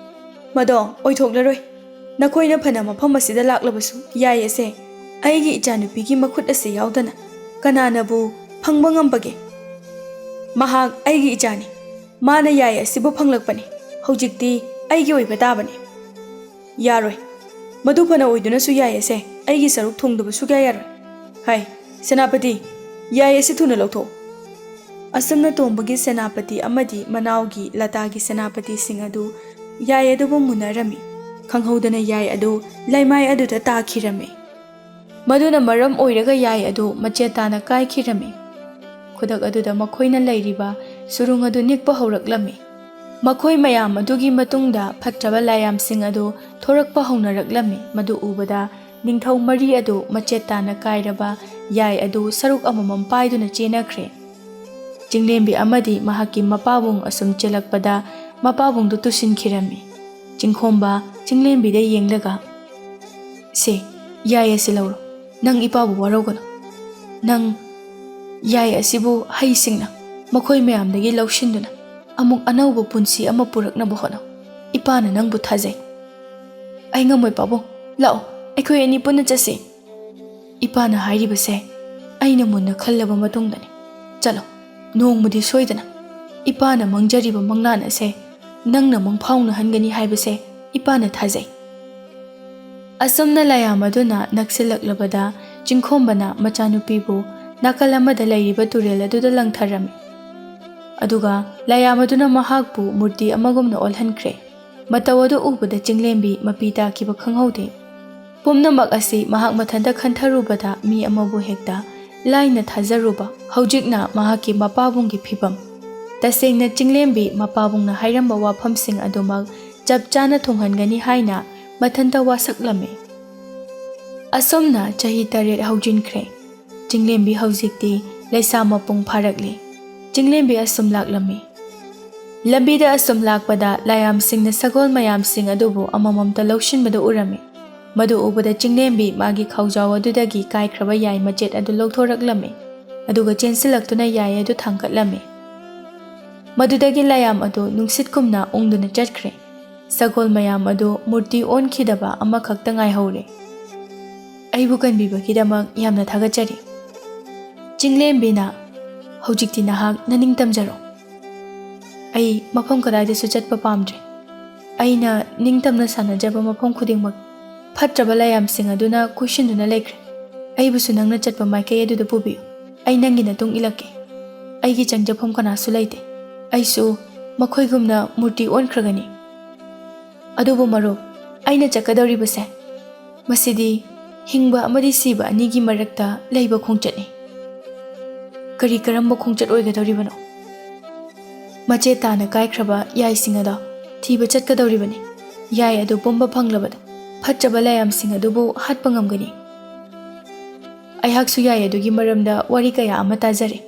ꯃꯗꯣ ꯑꯣꯏꯊꯣꯛꯂꯔꯣꯏ꯫ ꯅꯈꯣꯏꯅ ꯐꯅ ꯃꯐꯝ ꯑꯁꯤꯗ ꯂꯥꯛꯂꯕꯁꯨ ꯌꯥꯏ ꯑꯁꯦ ꯑꯩꯒꯤ ꯏꯆꯥꯅꯨꯄꯤꯒꯤ ꯃꯈꯨꯠ ꯑꯁꯤ ꯌꯥꯎꯗꯅ ꯀꯅꯥꯅꯕꯨ ꯐꯪꯕ ꯉꯝꯕꯒꯦ? ꯃꯍꯥꯛ ꯑꯩꯒꯤ ꯏꯆꯥꯅꯤ꯫ ꯃꯥꯅ ꯌꯥꯏ ꯑꯁꯤꯕꯨ ꯐꯪꯂꯛꯄꯅꯤ꯫ ꯍꯧꯖꯤꯛꯇꯤ ꯑꯩꯒꯤ ꯑꯣꯏꯕ ꯇꯥꯕꯅꯤ꯫" "ꯌꯥꯔꯣꯏ꯫ ꯃꯗꯨ ꯐꯅ ꯑꯣꯏꯗꯨꯅꯁꯨ ꯌꯥꯏ ꯑꯁꯦ ꯑꯩꯒꯤ ꯁꯔꯨꯛ ꯊꯨꯡꯗꯕ ꯁꯨꯛꯌꯥ ꯌꯥꯔꯣꯏ꯫ ꯍꯥꯏ, ꯁꯦꯅꯥꯄꯇꯤ, ꯌꯥꯏ ꯑꯁꯤ ꯊꯨꯅ ꯂꯧꯊꯣꯛꯎ꯫" ꯑꯁꯨꯝꯅ ꯇꯣꯝꯕꯒꯤ ꯁꯦꯅꯥꯄꯇꯤ ꯑꯃꯗꯤ ꯃꯅꯥꯎꯒꯤ ꯂꯇꯥꯒꯤ ꯁꯦꯅꯥꯄꯇꯤꯁꯤꯡ ꯑꯗꯨ ꯌꯥꯏ ꯑꯗꯨꯕꯨ ꯃꯨꯟꯅꯔꯝꯃꯤ꯫ ꯈꯪꯍꯧꯗꯅ ꯌꯥꯏ ꯑꯗꯨ ꯂꯩꯃꯥꯏ ꯑꯗꯨꯗ ꯇꯥꯈꯤꯔꯝꯃꯤ꯫ ꯃꯗꯨꯅ ꯃꯔꯝ ꯑꯣꯏꯔꯒ ꯌꯥꯏ ꯑꯗꯨ ꯃꯆꯦꯠ ꯇꯥꯅ ꯀꯥꯏꯈꯤꯔꯝꯃꯤ꯫ ꯈꯨꯗꯛ ꯑꯗꯨꯗ ꯃꯈꯣꯏꯅ ꯂꯩꯔꯤꯕ ꯁꯨꯔꯨꯡ ꯑꯗꯨ ꯅꯤꯛꯄ ꯍꯧꯔꯛꯂꯝꯃꯤ꯫ ꯃꯈꯣꯏ ꯃꯌꯥꯝ ꯑꯗꯨꯒꯤ ꯃꯇꯨꯡꯗ ꯐꯠꯇ꯭ꯔꯕ ꯂꯥꯏꯌꯥꯝꯁꯤꯡ ꯑꯗꯨ ꯊꯣꯔꯛꯄ ꯍꯧꯅꯔꯛꯂꯝꯃꯤ꯫ ꯃꯗꯨ ꯎꯕꯗ ꯅꯤꯡꯊꯧ ꯃꯔꯤ ꯑꯗꯨ ꯃꯆꯦꯠ ꯇꯥꯅ ꯀꯥꯏꯔꯕ ꯌꯥꯏ ꯑꯗꯨ ꯁꯔꯨꯛ ꯑꯃꯃꯝ ꯄꯥꯏꯗꯨꯅ ꯆꯦꯟꯅꯈ꯭ꯔꯦ꯫ ꯆꯤꯡꯂꯦꯝꯕꯤ ꯑꯃꯗꯤ ꯃꯍꯥꯛꯀꯤ ꯃꯄꯥꯕꯨꯡ ꯑꯁꯨꯝ ꯆꯦꯜꯂꯛꯄꯗ ꯃꯄꯥꯕꯨꯡꯗꯨ ꯇꯨꯁꯤꯟꯈꯤꯔꯝꯃꯤ꯫ ꯆꯤꯡꯈꯣꯝꯕ ꯆꯤꯡꯂꯦꯝꯕꯤꯗ ꯌꯦꯡꯂꯒ, "ꯁꯦ, ꯌꯥꯏ ꯑꯁꯤ ꯂꯧꯔꯣ꯫ ꯅꯪ ꯏꯄꯥꯕꯨ ꯋꯥꯔꯧꯒꯅꯨ꯫ ꯅꯪ ꯌꯥꯏ ꯑꯁꯤꯕꯨ ꯍꯩꯁꯤꯡꯅ ꯃꯈꯣꯏ ꯃꯌꯥꯝꯗꯒꯤ ꯂꯧꯁꯤꯟꯗꯨꯅ ꯑꯃꯨꯛ ꯑꯅꯧꯕ ꯄꯨꯟꯁꯤ ꯑꯃ ꯄꯨꯔꯛꯅꯕ ꯍꯣꯠꯅꯧ꯫ ꯏꯄꯥꯅ ꯅꯪꯕꯨ ꯊꯥꯖꯩ꯫" "ꯑꯩ ꯉꯝꯃꯣꯏ ꯄꯥꯕꯨꯡ꯫ ꯂꯥꯛꯑꯣ, ꯑꯩꯈꯣꯏ ꯑꯅꯤ ꯄꯨꯟꯅ ꯆꯠꯁꯤ꯫" "ꯏꯄꯥꯅ ꯍꯥꯏꯔꯤꯕꯁꯦ ꯑꯩꯅ ꯃꯨꯟꯅ ꯈꯜꯂꯕ ꯃꯇꯨꯡꯗꯅꯤ꯫ ꯆꯠꯂꯣ, ꯅꯣꯡꯃꯗꯤ ꯁꯣꯏꯗꯅ ꯏꯄꯥꯅ ꯃꯪꯖꯔꯤꯕ ꯃꯪꯂꯥꯟ ꯑꯁꯦ ꯅꯪꯅ ꯃꯪꯐꯥꯎꯅꯍꯟꯒꯅꯤ ꯍꯥꯏꯕꯁꯦ ꯏꯄꯥꯅ ꯊꯥꯖꯩ꯫" ꯑꯁꯨꯝꯅ ꯂꯥꯌꯥꯝ ꯑꯗꯨꯅ ꯅꯛꯁꯤꯜꯂꯛꯂꯕꯗ, ꯆꯤꯡꯈꯣꯝꯕꯅ ꯃꯆꯥꯅꯨꯄꯤꯕꯨ ꯅꯥꯀꯜ ꯑꯃꯗ ꯂꯩꯔꯤꯕ ꯇꯨꯔꯦꯜ ꯑꯗꯨꯗ ꯂꯪꯊꯔꯝꯃꯤ꯫ ꯑꯗꯨꯒ ꯂꯥꯌꯥꯝ ꯑꯗꯨꯅ ꯃꯍꯥꯛꯄꯨ ꯃꯨꯔꯇꯤ ꯑꯃꯒꯨꯝꯅ ꯑꯣꯜꯍꯟꯈ꯭ꯔꯦ꯫ ꯃꯇꯧ ꯑꯗꯨ ꯎꯕꯗ ꯆꯤꯡꯂꯦꯝꯕꯤ ꯃꯄꯤ ꯇꯥꯈꯤꯕ ꯈꯪꯍꯧꯗꯦ꯫ ꯄꯨꯝꯅꯃꯛ ꯑꯁꯤ ꯃꯍꯥꯛ ꯃꯊꯟꯇ ꯈꯟꯊꯔꯨꯕꯗ ꯃꯤ ꯑꯃꯕꯨ ꯍꯦꯛꯇ ꯂꯥꯏꯅ ꯊꯥꯖꯔꯨꯕ ꯍꯧꯖꯤꯛꯅ ꯃꯍꯥꯛꯀꯤ ꯃꯄꯥꯕꯨꯡꯒꯤ ꯐꯤꯕꯝ꯫ ꯇꯁꯦꯡꯅ ꯆꯤꯡꯂꯦꯝꯕꯤ ꯃꯄꯥꯕꯨꯡꯅ ꯍꯥꯏꯔꯝꯕ ꯋꯥꯐꯝꯁꯤꯡ ꯑꯗꯨꯃꯛ ꯆꯞ ꯆꯥꯅ ꯊꯨꯡꯍꯟꯒꯅꯤ ꯍꯥꯏꯅ ꯃꯊꯟꯇ ꯋꯥꯁꯛꯂꯝꯃꯤ꯫ ꯑꯁꯨꯝꯅ ꯆꯍꯤ ꯇꯔꯦꯠ ꯍꯧꯖꯤꯟꯈ꯭ꯔꯦ꯫ ꯆꯤꯡꯂꯦꯝꯕꯤ ꯍꯧꯖꯤꯛꯇꯤ ꯂꯩꯁꯥ ꯃꯄꯨꯡ ꯐꯥꯔꯛꯂꯤ꯫ ꯆꯤꯡꯂꯦꯝꯕꯤ ꯑꯁꯨꯝ ꯂꯥꯛꯂꯝꯃꯤ꯫ ꯂꯝꯕꯤꯗ ꯑꯁꯨꯝ ꯂꯥꯛꯄꯗ ꯂꯥꯌꯥꯝꯁꯤꯡꯅ ꯁꯒꯣꯜ ꯃꯌꯥꯝꯁꯤꯡ ꯑꯗꯨꯕꯨ ꯑꯃꯃꯝꯇ ꯂꯧꯁꯤꯟꯕꯗꯨ ꯎꯔꯝꯃꯤ꯫ ꯃꯗꯨ ꯎꯕꯗ ꯆꯤꯡꯂꯦꯝꯕꯤ ꯃꯥꯒꯤ ꯈꯥꯎꯖꯥꯎ ꯑꯗꯨꯗꯒꯤ ꯀꯥꯏꯈ꯭ꯔꯕ ꯌꯥꯏ ꯃꯆꯦꯠ ꯑꯗꯨ ꯂꯧꯊꯣꯔꯛꯂꯝꯃꯤ꯫ ꯑꯗꯨꯒ ꯆꯦꯟꯁꯤꯜꯂꯛꯇꯨꯅ ꯌꯥꯏ ꯑꯗꯨ ꯊꯥꯡꯒꯠꯂꯝꯃꯤ꯫ ꯃꯗꯨꯗꯒꯤ ꯂꯥꯌꯥꯝ ꯑꯗꯨ ꯅꯨꯡꯁꯤꯠꯀꯨꯝꯅ ꯎꯪꯗꯨꯅ ꯆꯠꯈ꯭ꯔꯦ꯫ ꯁꯒꯣꯜ ꯃꯌꯥꯝ ꯑꯗꯨ ꯃꯨꯔꯇꯤ ꯑꯣꯟꯈꯤꯗꯕ ꯑꯃꯈꯛꯇ ꯉꯥꯏꯍꯧꯔꯦ꯫ "ꯑꯩꯕꯨ ꯀꯟꯕꯤꯕꯒꯤꯗꯃꯛ ꯌꯥꯝꯅ ꯊꯥꯒꯠꯆꯔꯤ꯫" ꯆꯤꯡꯂꯦꯝꯕꯤꯅ, "ꯍꯧꯖꯤꯛꯇꯤ ꯅꯍꯥꯛ ꯅꯅꯤꯡ ꯇꯝꯖꯔꯣ꯫ ꯑꯩ ꯃꯐꯝ ꯀꯗꯥꯏꯗꯁꯨ ꯆꯠꯄ ꯄꯥꯝꯗ꯭ꯔꯦ꯫ ꯑꯩꯅ ꯅꯤꯡꯇꯝꯅ ꯁꯥꯟꯅꯖꯕ ꯃꯐꯝ ꯈꯨꯗꯤꯡꯃꯛ ꯐꯠꯇ꯭ꯔꯕ ꯂꯥꯌꯥꯝꯁꯤꯡ ꯑꯗꯨꯅ ꯀꯣꯏꯁꯤꯟꯗꯨꯅ ꯂꯩꯈ꯭ꯔꯦ꯫ ꯑꯩꯕꯨꯁꯨ ꯅꯪꯅ ꯆꯠꯄ ꯃꯥꯏꯀꯩ ꯑꯗꯨꯗ ꯄꯨꯕꯤꯌꯨ꯫ ꯑꯩ ꯅꯪꯒꯤ ꯅꯇꯨꯡ ꯏꯜꯂꯛꯀꯦ꯫ ꯑꯩꯒꯤ ꯆꯪꯖꯐꯝ ꯀꯅꯥꯁꯨ ꯂꯩꯇꯦ꯫ ꯑꯩꯁꯨ ꯃꯈꯣꯏꯒꯨꯝꯅ ꯃꯨꯔꯇꯤ ꯑꯣꯟꯈ꯭ꯔꯒꯅꯤ꯫" "ꯑꯗꯨꯕꯨ ꯃꯔꯨꯞ, ꯑꯩꯅ ꯆꯠꯀꯗꯧꯔꯤꯕꯁꯦ, ꯃꯁꯤꯗꯤ ꯍꯤꯡꯕ ꯑꯃꯗꯤ ꯁꯤꯕ ꯑꯅꯤꯒꯤ ꯃꯔꯛꯇ ꯂꯩꯕ ꯈꯣꯡꯆꯠꯅꯤ꯫" "ꯀꯔꯤ ꯀꯔꯝꯕ ꯈꯣꯡꯆꯠ ꯑꯣꯏꯒꯗꯧꯔꯤꯕꯅꯣ?" "ꯃꯆꯦꯠ ꯇꯥꯅ ꯀꯥꯏꯈ꯭ꯔꯕ ꯌꯥꯏꯁꯤꯡ ꯑꯗꯣ ꯊꯤꯕ ꯆꯠꯀꯗꯧꯔꯤꯕꯅꯤ꯫ ꯌꯥꯏ ꯑꯗꯨ ꯄꯨꯝꯕ ꯐꯪꯂꯕꯗ ꯐꯠꯇ꯭ꯔꯕ ꯂꯥꯌꯥꯝꯁꯤꯡ ꯑꯗꯨꯕꯨ ꯍꯥꯠꯄ ꯉꯝꯒꯅꯤ꯫" ꯑꯩꯍꯥꯛꯁꯨ ꯌꯥꯏ ꯑꯗꯨꯒꯤ ꯃꯔꯝꯗ ꯋꯥꯔꯤ ꯀꯌꯥ ꯑꯃ ꯇꯥꯖꯔꯦ꯫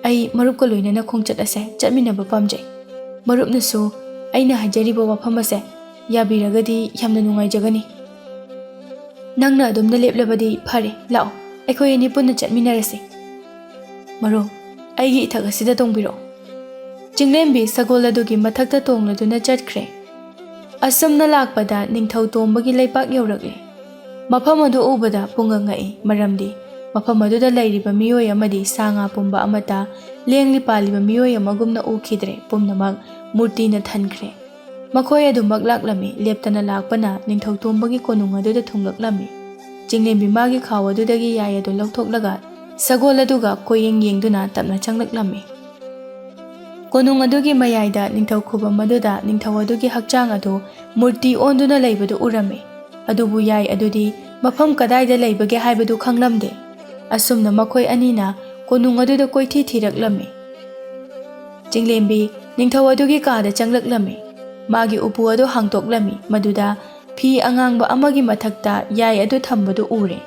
ꯑꯩ ꯃꯔꯨꯞꯀ ꯂꯣꯏꯅꯅ ꯈꯣꯡꯆꯠ ꯑꯁꯦ ꯆꯠꯃꯤꯟꯅꯕ ꯄꯥꯝꯖꯩ꯫ ꯃꯔꯨꯞꯅꯁꯨ ꯑꯩꯅ ꯍꯥꯏꯖꯔꯤꯕ ꯋꯥꯐꯝ ꯑꯁꯦ ꯌꯥꯕꯤꯔꯒꯗꯤ ꯌꯥꯝꯅ ꯅꯨꯡꯉꯥꯏꯖꯒꯅꯤ꯫ "ꯅꯪꯅ ꯑꯗꯨꯝꯅ ꯂꯦꯞꯂꯕꯗꯤ ꯐꯔꯦ, ꯂꯥꯛꯑꯣ, ꯑꯩꯈꯣꯏ ꯑꯅꯤ ꯄꯨꯟꯅ ꯆꯠꯃꯤꯟꯅꯔꯁꯤ꯫ ꯃꯔꯨꯞ, ꯑꯩꯒꯤ ꯏꯊꯛ ꯑꯁꯤꯗ ꯇꯣꯡꯕꯤꯔꯛꯑꯣ꯫" ꯆꯤꯡꯂꯦꯝꯕꯤ ꯁꯒꯣꯜ ꯑꯗꯨꯒꯤ ꯃꯊꯛꯇ ꯇꯣꯡꯂꯗꯨꯅ ꯆꯠꯈ꯭ꯔꯦ꯫ ꯑꯁꯨꯝꯅ ꯂꯥꯛꯄꯗ ꯅꯤꯡꯊꯧ ꯇꯣꯝꯕꯒꯤ ꯂꯩꯄꯥꯛ ꯌꯧꯔꯛꯂꯦ꯫ ꯃꯐꯝ ꯑꯗꯨ ꯎꯕꯗ ꯄꯨꯡꯉꯛ ꯉꯛꯏ, ꯃꯔꯝꯗꯤ ꯃꯐꯝ ꯑꯗꯨꯗ ꯂꯩꯔꯤꯕ ꯃꯤꯑꯣꯏ ꯑꯃꯗꯤ ꯁꯥ ꯉꯥ ꯄꯨꯝꯕ ꯑꯃꯠꯇ, ꯂꯦꯡꯂꯤ ꯄꯥꯜꯂꯤꯕ ꯃꯤꯑꯣꯏ ꯑꯃꯒꯨꯝꯅ ꯎꯈꯤꯗ꯭ꯔꯦ꯫ ꯄꯨꯝꯅꯃꯛ ꯃꯨꯔꯇꯤꯅ ꯊꯟꯈ꯭ꯔꯦ꯫ ꯃꯈꯣꯏ ꯑꯗꯨꯃꯛ ꯂꯥꯛꯂꯝꯃꯤ꯫ ꯂꯦꯞꯇꯅ ꯂꯥꯛꯄꯅ ꯅꯤꯡꯊꯧ ꯇꯣꯝꯕꯒꯤ ꯀꯣꯅꯨꯡ ꯑꯗꯨꯗ ꯊꯨꯡꯂꯛꯂꯝꯃꯤ꯫ ꯆꯤꯡꯂꯦꯝꯕꯤ ꯃꯥꯒꯤ ꯈꯥꯎ ꯑꯗꯨꯗꯒꯤ ꯌꯥꯏ ꯑꯗꯨ ꯂꯧꯊꯣꯛꯂꯒ ꯁꯒꯣꯜ ꯑꯗꯨꯒ ꯀꯣꯏꯌꯦꯡ ꯌꯦꯡꯗꯨꯅ ꯇꯞꯅ ꯆꯪꯂꯛꯂꯝꯃꯤ꯫ ꯀꯣꯅꯨꯡ ꯑꯗꯨꯒꯤ ꯃꯌꯥꯏꯗ ꯅꯤꯡꯊꯧ ꯈꯨꯕꯝ ꯑꯗꯨꯗ ꯅꯤꯡꯊꯧ ꯑꯗꯨꯒꯤ ꯍꯛꯆꯥꯡ ꯑꯗꯨ ꯃꯨꯔꯇꯤ ꯑꯣꯟꯗꯨꯅ ꯂꯩꯕꯗꯨ ꯎꯔꯝꯃꯤ꯫ ꯑꯗꯨꯕꯨ ꯌꯥꯏ ꯑꯗꯨꯗꯤ ꯃꯐꯝ ꯀꯗꯥꯏꯗ ꯂꯩꯕꯒꯦ ꯍꯥꯏꯕꯗꯨ ꯈꯪꯂꯝꯗꯦ꯫ ꯑꯁꯨꯝꯅ ꯃꯈꯣꯏ ꯑꯅꯤꯅ ꯀꯣꯅꯨꯡ ꯑꯗꯨꯗ ꯀꯣꯏꯊꯤ ꯊꯤꯔꯛꯂꯝꯃꯤ꯫ ꯆꯤꯡꯂꯦꯝꯕꯤ ꯅꯤꯡꯊꯧ ꯑꯗꯨꯒꯤ ꯀꯥꯗ ꯆꯪꯂꯛꯂꯝꯃꯤ꯫ ꯃꯥꯒꯤ ꯎꯄꯨ ꯑꯗꯨ ꯍꯥꯡꯗꯣꯛꯂꯝꯃꯤ꯫ ꯃꯗꯨꯗ ꯐꯤ ꯑꯉꯥꯡꯕ ꯑꯃꯒꯤ ꯃꯊꯛꯇ ꯌꯥꯏ ꯑꯗꯨ ꯊꯝꯕꯗꯨ ꯎꯔꯦ꯫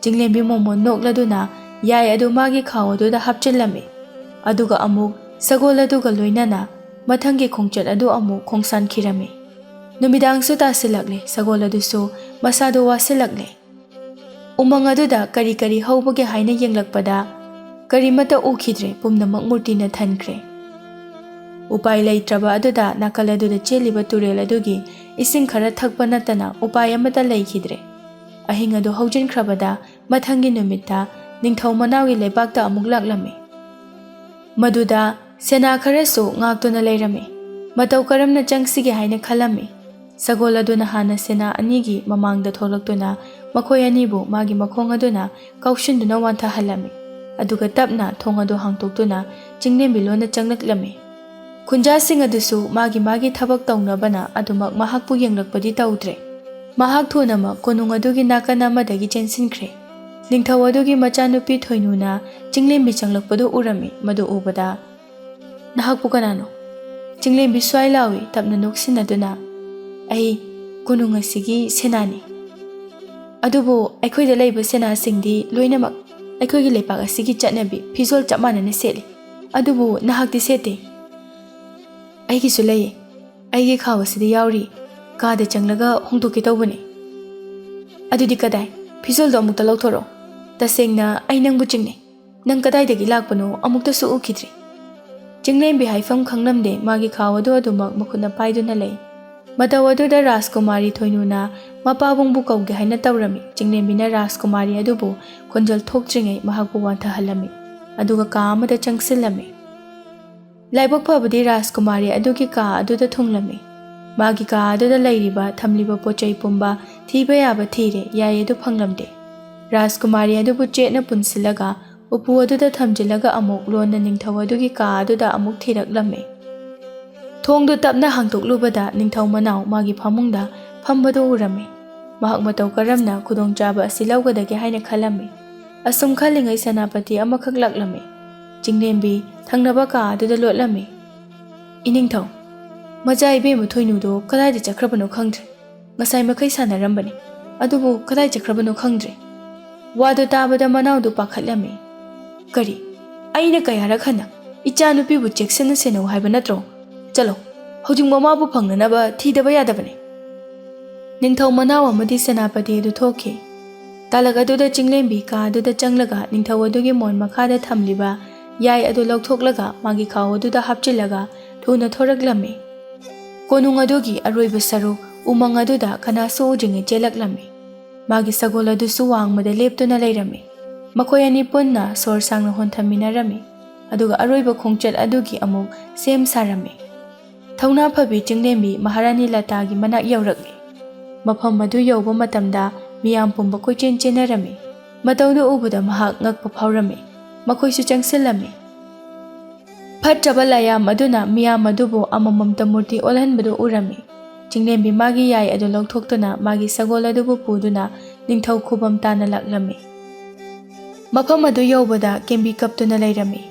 ꯆꯤꯡꯂꯦꯝꯕꯤ ꯃꯣꯃꯣꯟ ꯅꯣꯛꯂꯗꯨꯅ ꯌꯥꯏ ꯑꯗꯨ ꯃꯥꯒꯤ ꯈꯥꯎ ꯑꯗꯨꯗ ꯍꯥꯞꯆꯤꯜꯂꯝꯃꯤ꯫ ꯑꯗꯨꯒ ꯑꯃꯨꯛ ꯁꯒꯣꯜ ꯑꯗꯨꯒ ꯂꯣꯏꯅꯅ ꯃꯊꯪꯒꯤ ꯈꯣꯡꯆꯠ ꯑꯗꯨ ꯑꯃꯨꯛ ꯈꯣꯡꯁꯥꯟꯈꯤꯔꯝꯃꯤ꯫ ꯅꯨꯃꯤꯗꯥꯡꯁꯨ ꯇꯥꯁꯤꯜꯂꯛꯂꯦ꯫ ꯁꯒꯣꯜ ꯑꯗꯨꯁꯨ ꯃꯁꯥꯗꯨ ꯋꯥꯁꯤꯜꯂꯛꯂꯦ꯫ ꯎꯃꯪ ꯑꯗꯨꯗ ꯀꯔꯤ ꯀꯔꯤ ꯍꯧꯕꯒꯦ ꯍꯥꯏꯅ ꯌꯦꯡꯂꯛꯄꯗ ꯀꯔꯤꯃꯠꯇ ꯎꯈꯤꯗ꯭ꯔꯦ꯫ ꯄꯨꯝꯅꯃꯛ ꯃꯨꯔꯇꯤꯅ ꯊꯟꯈ꯭ꯔꯦ꯫ ꯎꯄꯥꯏ ꯂꯩꯇ꯭ꯔꯕ ꯑꯗꯨꯗ ꯅꯥꯀꯜ ꯑꯗꯨꯗ ꯆꯦꯜꯂꯤꯕ ꯇꯨꯔꯦꯜ ꯑꯗꯨꯒꯤ ꯏꯁꯤꯡ ꯈꯔ ꯊꯛꯄ ꯅꯠꯇꯅ ꯎꯄꯥꯏ ꯑꯃꯠꯇ ꯂꯩꯈꯤꯗ꯭ꯔꯦ꯫ ꯑꯍꯤꯡ ꯑꯗꯨ ꯍꯧꯖꯤꯟꯈ꯭ꯔꯕꯗ ꯃꯊꯪꯒꯤ ꯅꯨꯃꯤꯠꯇ ꯅꯤꯡꯊꯧ ꯃꯅꯥꯎꯒꯤ ꯂꯩꯕꯥꯛꯇ ꯑꯃꯨꯛ ꯂꯥꯛꯂꯝꯃꯤ꯫ ꯃꯗꯨꯗ ꯁꯦꯅꯥ ꯈꯔꯁꯨ ꯉꯥꯛꯇꯨꯅ ꯂꯩꯔꯝꯃꯤ꯫ ꯃꯇꯧ ꯀꯔꯝꯅ ꯆꯪꯁꯤꯒꯦ ꯍꯥꯏꯅ ꯈꯜꯂꯝꯃꯤ꯫ ꯁꯒꯣꯜ ꯑꯗꯨꯅ ꯍꯥꯟꯅ ꯁꯦꯅꯥ ꯑꯅꯤꯒꯤ ꯃꯃꯥꯡꯗ ꯊꯣꯛꯂꯛꯇꯨꯅ ꯃꯈꯣꯏ ꯑꯅꯤꯕꯨ ꯃꯥꯒꯤ ꯃꯈꯣꯡ ꯑꯗꯨꯅ ꯀꯥꯎꯁꯤꯟꯗꯨꯅ ꯋꯥꯟꯊꯍꯜꯂꯝꯃꯤ꯫ ꯑꯗꯨꯒ ꯇꯞꯅ ꯊꯣꯡ ꯑꯗꯨ ꯍꯥꯡꯇꯣꯛꯇꯨꯅ ꯆꯤꯡꯂꯦꯝꯕꯤ ꯂꯣꯟꯅ ꯆꯪꯂꯛꯂꯝꯃꯤ꯫ ꯈꯨꯟꯖꯥꯁꯤꯡ ꯑꯗꯨꯁꯨ ꯃꯥꯒꯤ ꯃꯥꯒꯤ ꯊꯕꯛ ꯇꯧꯅꯕꯅ ꯑꯗꯨꯃꯛ ꯃꯍꯥꯛꯄꯨ ꯌꯦꯡꯂꯛꯄꯗꯤ ꯇꯧꯗ꯭ꯔꯦ꯫ ꯃꯍꯥꯛ ꯊꯨꯅꯃꯛ ꯀꯣꯅꯨꯡ ꯑꯗꯨꯒꯤ ꯅꯥꯀꯟ ꯑꯃꯗꯒꯤ ꯆꯦꯟꯁꯤꯟꯈ꯭ꯔꯦ꯫ ꯅꯤꯡꯊꯧ ꯑꯗꯨꯒꯤ ꯃꯆꯥꯅꯨꯄꯤ ꯊꯣꯏꯅꯨꯅ ꯆꯤꯡꯂꯦꯝꯕꯤ ꯆꯪꯂꯛꯄꯗꯨ ꯎꯔꯝꯃꯤ꯫ ꯃꯗꯨ ꯎꯕꯗ, "ꯅꯍꯥꯛꯄꯨ ꯀꯅꯥꯅꯣ?" ꯆꯤꯡꯂꯦꯝꯕꯤ ꯁ꯭ꯋꯥꯏ ꯂꯥꯎꯏ, ꯇꯞꯅ ꯅꯣꯛꯁꯤꯟꯅꯗꯨꯅ, "ꯑꯩ ꯀꯣꯅꯨꯡ ꯑꯁꯤꯒꯤ ꯁꯦꯅꯥꯅꯤ꯫ ꯑꯗꯨꯕꯨ ꯑꯩꯈꯣꯏꯗ ꯂꯩꯕ ꯁꯦꯅꯥꯁꯤꯡꯗꯤ ꯂꯣꯏꯅꯃꯛ ꯑꯩꯈꯣꯏꯒꯤ ꯂꯩꯄꯥꯛ ꯑꯁꯤꯒꯤ ꯆꯠꯅꯕꯤ ꯐꯤꯖꯣꯜ ꯆꯞ ꯃꯥꯟꯅꯅ ꯁꯦꯠꯂꯤ꯫ ꯑꯗꯨꯕꯨ ꯅꯍꯥꯛꯇꯤ ꯁꯦꯠꯇꯦ꯫" "ꯑꯩꯒꯤꯁꯨ ꯂꯩꯌꯦ꯫ ꯑꯩꯒꯤ ꯈꯥꯎ ꯑꯁꯤꯗ ꯌꯥꯎꯔꯤ꯫ ꯀꯥꯗ ꯆꯪꯂꯒ ꯍꯣꯡꯗꯣꯛꯀꯦ ꯇꯧꯕꯅꯤ꯫" "ꯑꯗꯨꯗꯤ ꯀꯗꯥꯏ? ꯐꯤꯖꯣꯜꯗꯣ ꯑꯃꯨꯛꯇ ꯂꯧꯊꯣꯔꯛꯑꯣ꯫ ꯇꯁꯦꯡꯅ ꯑꯩ ꯅꯪꯕꯨ ꯆꯤꯡꯅꯩ꯫ ꯅꯪ ꯀꯗꯥꯏꯗꯒꯤ ꯂꯥꯛꯄꯅꯣ ꯑꯃꯨꯛꯇꯁꯨ ꯎꯈꯤꯗ꯭ꯔꯤ꯫" ꯆꯤꯡꯂꯦꯝꯕꯤ ꯍꯥꯏꯐꯝ ꯈꯪꯂꯝꯗꯦ ꯃꯥꯒꯤ ꯈꯥꯎ ꯑꯗꯨ ꯑꯗꯨꯃꯛ ꯃꯈꯨꯠꯅ ꯄꯥꯏꯗꯨꯅ ꯂꯩ꯫ ꯃꯇꯧ ꯑꯗꯨꯗ ꯔꯥꯖꯀꯨꯃꯥꯔꯤ ꯊꯣꯏꯅꯨꯅ ꯃꯄꯥꯕꯨꯡꯕꯨ ꯀꯧꯒꯦ ꯍꯥꯏꯅ ꯇꯧꯔꯝꯃꯤ꯫ ꯆꯤꯡꯂꯦꯝꯕꯤꯅ ꯔꯥꯖꯀꯨꯃꯥꯔꯤ ꯑꯗꯨꯕꯨ ꯈꯣꯟꯖꯦꯜ ꯊꯣꯛꯇ꯭ꯔꯤꯉꯩ ꯃꯍꯥꯛꯄꯨ ꯋꯥꯟꯊꯍꯜꯂꯝꯃꯤ꯫ ꯑꯗꯨꯒ ꯀꯥ ꯑꯃꯗ ꯆꯪꯁꯤꯜꯂꯝꯃꯤ꯫ ꯂꯥꯏꯕꯛ ꯐꯕꯗꯤ ꯔꯥꯖꯀꯨꯃꯥꯔꯤ ꯑꯗꯨꯒꯤ ꯀꯥ ꯑꯗꯨꯗ ꯊꯨꯡꯂꯝꯃꯤ꯫ ꯃꯥꯒꯤ ꯀꯥ ꯑꯗꯨꯗ ꯂꯩꯔꯤꯕ, ꯊꯝꯂꯤꯕ ꯄꯣꯠ ꯆꯩ ꯄꯨꯝꯕ ꯊꯤꯕ ꯌꯥꯕ ꯊꯤꯔꯦ, ꯌꯥꯏ ꯑꯗꯨ ꯐꯪꯂꯝꯗꯦ꯫ ꯔꯥꯖꯀꯨꯃꯥꯔꯤ ꯑꯗꯨꯕꯨ ꯆꯦꯠꯅ ꯄꯨꯟꯁꯤꯜꯂꯒ ꯎꯄꯨ ꯑꯗꯨꯗ ꯊꯝꯖꯤꯜꯂꯒ ꯑꯃꯨꯛ ꯂꯣꯟꯅ ꯅꯤꯡꯊꯧ ꯑꯗꯨꯒꯤ ꯀꯥ ꯑꯗꯨꯗ ꯑꯃꯨꯛ ꯊꯤꯔꯛꯂꯝꯃꯤ꯫ ꯊꯣꯡꯗꯨ ꯇꯞꯅ ꯍꯥꯡꯗꯣꯛꯂꯨꯕꯗ ꯅꯤꯡꯊꯧ ꯃꯅꯥꯎ ꯃꯥꯒꯤ ꯐꯃꯨꯡꯗ ꯐꯝꯕꯗꯨ ꯎꯔꯝꯃꯤ꯫ ꯃꯍꯥꯛ ꯃꯇꯧ ꯀꯔꯝꯅ ꯈꯨꯗꯣꯡꯆꯥꯕ ꯑꯁꯤ ꯂꯧꯒꯗꯒꯦ ꯍꯥꯏꯅ ꯈꯜꯂꯝꯃꯤ꯫ ꯑꯁꯨꯝ ꯈꯜꯂꯤꯉꯩ ꯁꯦꯅꯥꯄꯇꯤ ꯑꯃꯈꯛ ꯂꯥꯛꯂꯝꯃꯤ꯫ ꯆꯤꯡꯂꯦꯝꯕꯤ ꯊꯪꯅꯕ ꯀꯥ ꯑꯗꯨꯗ ꯂꯣꯠꯂꯝꯃꯤ꯫ "ꯏꯅꯤꯡꯊꯧ, ꯃꯆꯥ ꯏꯕꯦꯝꯃ ꯊꯣꯏꯅꯨꯗꯣ ꯀꯗꯥꯏꯗ ꯆꯠꯈ꯭ꯔꯕꯅꯣ ꯈꯪꯗ꯭ꯔꯦ꯫ ꯉꯁꯥꯏ ꯃꯈꯩ ꯁꯥꯟꯅꯔꯝꯕꯅꯤ, ꯑꯗꯨꯕꯨ ꯀꯗꯥꯏ ꯆꯠꯈ꯭ꯔꯕꯅꯣ ꯈꯪꯗ꯭ꯔꯦ꯫" ꯋꯥꯗꯨ ꯇꯥꯕꯗ ꯃꯅꯥꯎꯗꯨ ꯄꯥꯈꯠꯂꯝꯃꯤ꯫ "ꯀꯔꯤ? ꯑꯩꯅ ꯀꯌꯥꯔꯛ ꯍꯟꯅ ꯏꯆꯥꯅꯨꯄꯤꯕꯨ ꯆꯦꯛꯁꯤꯟꯅ ꯁꯦꯟꯅꯧ ꯍꯥꯏꯕ ꯅꯠꯇ꯭ꯔꯣ? ꯆꯠꯂꯣ, ꯍꯧꯖꯤꯛ ꯃꯃꯥꯕꯨ ꯐꯪꯅꯅꯕ ꯊꯤꯗꯕ ꯌꯥꯗꯕꯅꯤ꯫" ꯅꯤꯡꯊꯧ ꯃꯅꯥꯎ ꯑꯃꯗꯤ ꯁꯦꯅꯥꯄꯇꯤ ꯑꯗꯨ ꯊꯣꯛꯈꯤ꯫ ꯇꯥꯂꯛ ꯑꯗꯨꯗ ꯆꯤꯡꯂꯦꯝꯕꯤ ꯀꯥ ꯑꯗꯨꯗ ꯆꯪꯂꯒ ꯅꯤꯡꯊꯧ ꯑꯗꯨꯒꯤ ꯃꯣꯟ ꯃꯈꯥꯗ ꯊꯝꯂꯤꯕ ꯌꯥꯏ ꯑꯗꯨ ꯂꯧꯊꯣꯛꯂꯒ ꯃꯥꯒꯤ ꯈꯥꯎ ꯑꯗꯨꯗ ꯍꯥꯞꯆꯤꯜꯂꯒ ꯊꯨꯅ ꯊꯣꯔꯛꯂꯝꯃꯤ꯫ ꯀꯣꯅꯨꯡ ꯑꯗꯨꯒꯤ ꯑꯔꯣꯏꯕ ꯁꯔꯨꯛ ꯎꯃꯪ ꯑꯗꯨꯗ ꯀꯅꯥꯁꯨ ꯎꯗ꯭ꯔꯤꯉꯩ ꯆꯦꯜꯂꯛꯂꯝꯃꯤ꯫ ꯃꯥꯒꯤ ꯁꯒꯣꯜ ꯑꯗꯨꯁꯨ ꯋꯥꯡꯃꯗ ꯂꯦꯞꯇꯨꯅ ꯂꯩꯔꯝꯃꯤ꯫ ꯃꯈꯣꯏ ꯑꯅꯤ ꯄꯨꯟꯅ ꯁꯣꯔ ꯁꯥꯡꯅ ꯍꯣꯟꯊꯃꯤꯟꯅꯔꯝꯃꯤ, ꯑꯗꯨꯒ ꯑꯔꯣꯏꯕ ꯈꯣꯡꯆꯠ ꯑꯗꯨꯒꯤ ꯑꯃꯨꯛ ꯁꯦꯝ ꯁꯥꯔꯝꯃꯤ꯫ ꯊꯧꯅꯥ ꯐꯕꯤ ꯆꯤꯡꯂꯦꯝꯕꯤ ꯃꯍꯥꯔꯥꯅꯤ ꯂꯇꯥꯒꯤ ꯃꯅꯥꯛ ꯌꯧꯔꯛꯂꯤ꯫ ꯃꯐꯝ ꯑꯗꯨ ꯌꯧꯕ ꯃꯇꯝꯗ ꯃꯤꯌꯥꯝ ꯄꯨꯝꯕ ꯀꯣꯏꯆꯦꯟ ꯆꯦꯟꯅꯔꯝꯃꯤ꯫ ꯃꯇꯧꯗꯨ ꯎꯕꯗ ꯃꯍꯥꯛ ꯉꯛꯄ ꯐꯥꯎꯔꯝꯃꯤ꯫ ꯃꯈꯣꯏꯁꯨ ꯆꯪꯁꯤꯜꯂꯝꯃꯤ꯫ ꯐꯠꯇ꯭ꯔꯕ ꯂꯥꯏꯌꯥꯝ ꯑꯗꯨꯅ ꯃꯤꯌꯥꯝ ꯑꯗꯨꯕꯨ ꯑꯃꯃꯝꯇ ꯃꯨꯔꯇꯤ ꯑꯣꯜꯍꯟꯕꯗꯨ ꯎꯔꯝꯃꯤ꯫ ꯆꯤꯡꯂꯦꯝꯕꯤ ꯃꯥꯒꯤ ꯌꯥꯏ ꯑꯗꯨ ꯂꯧꯊꯣꯛꯇꯨꯅ ꯃꯥꯒꯤ ꯁꯒꯣꯜ ꯑꯗꯨꯕꯨ ꯄꯨꯗꯨꯅ ꯅꯤꯡꯊꯧ ꯈꯨꯕꯝ ꯇꯥꯟꯅ ꯂꯥꯛꯂꯝꯃꯤ꯫ ꯃꯐꯝ ꯑꯗꯨ ꯌꯧꯕꯗ ꯀꯦꯝꯕꯤ ꯀꯞꯇꯨꯅ ꯂꯩꯔꯝꯃꯤ꯫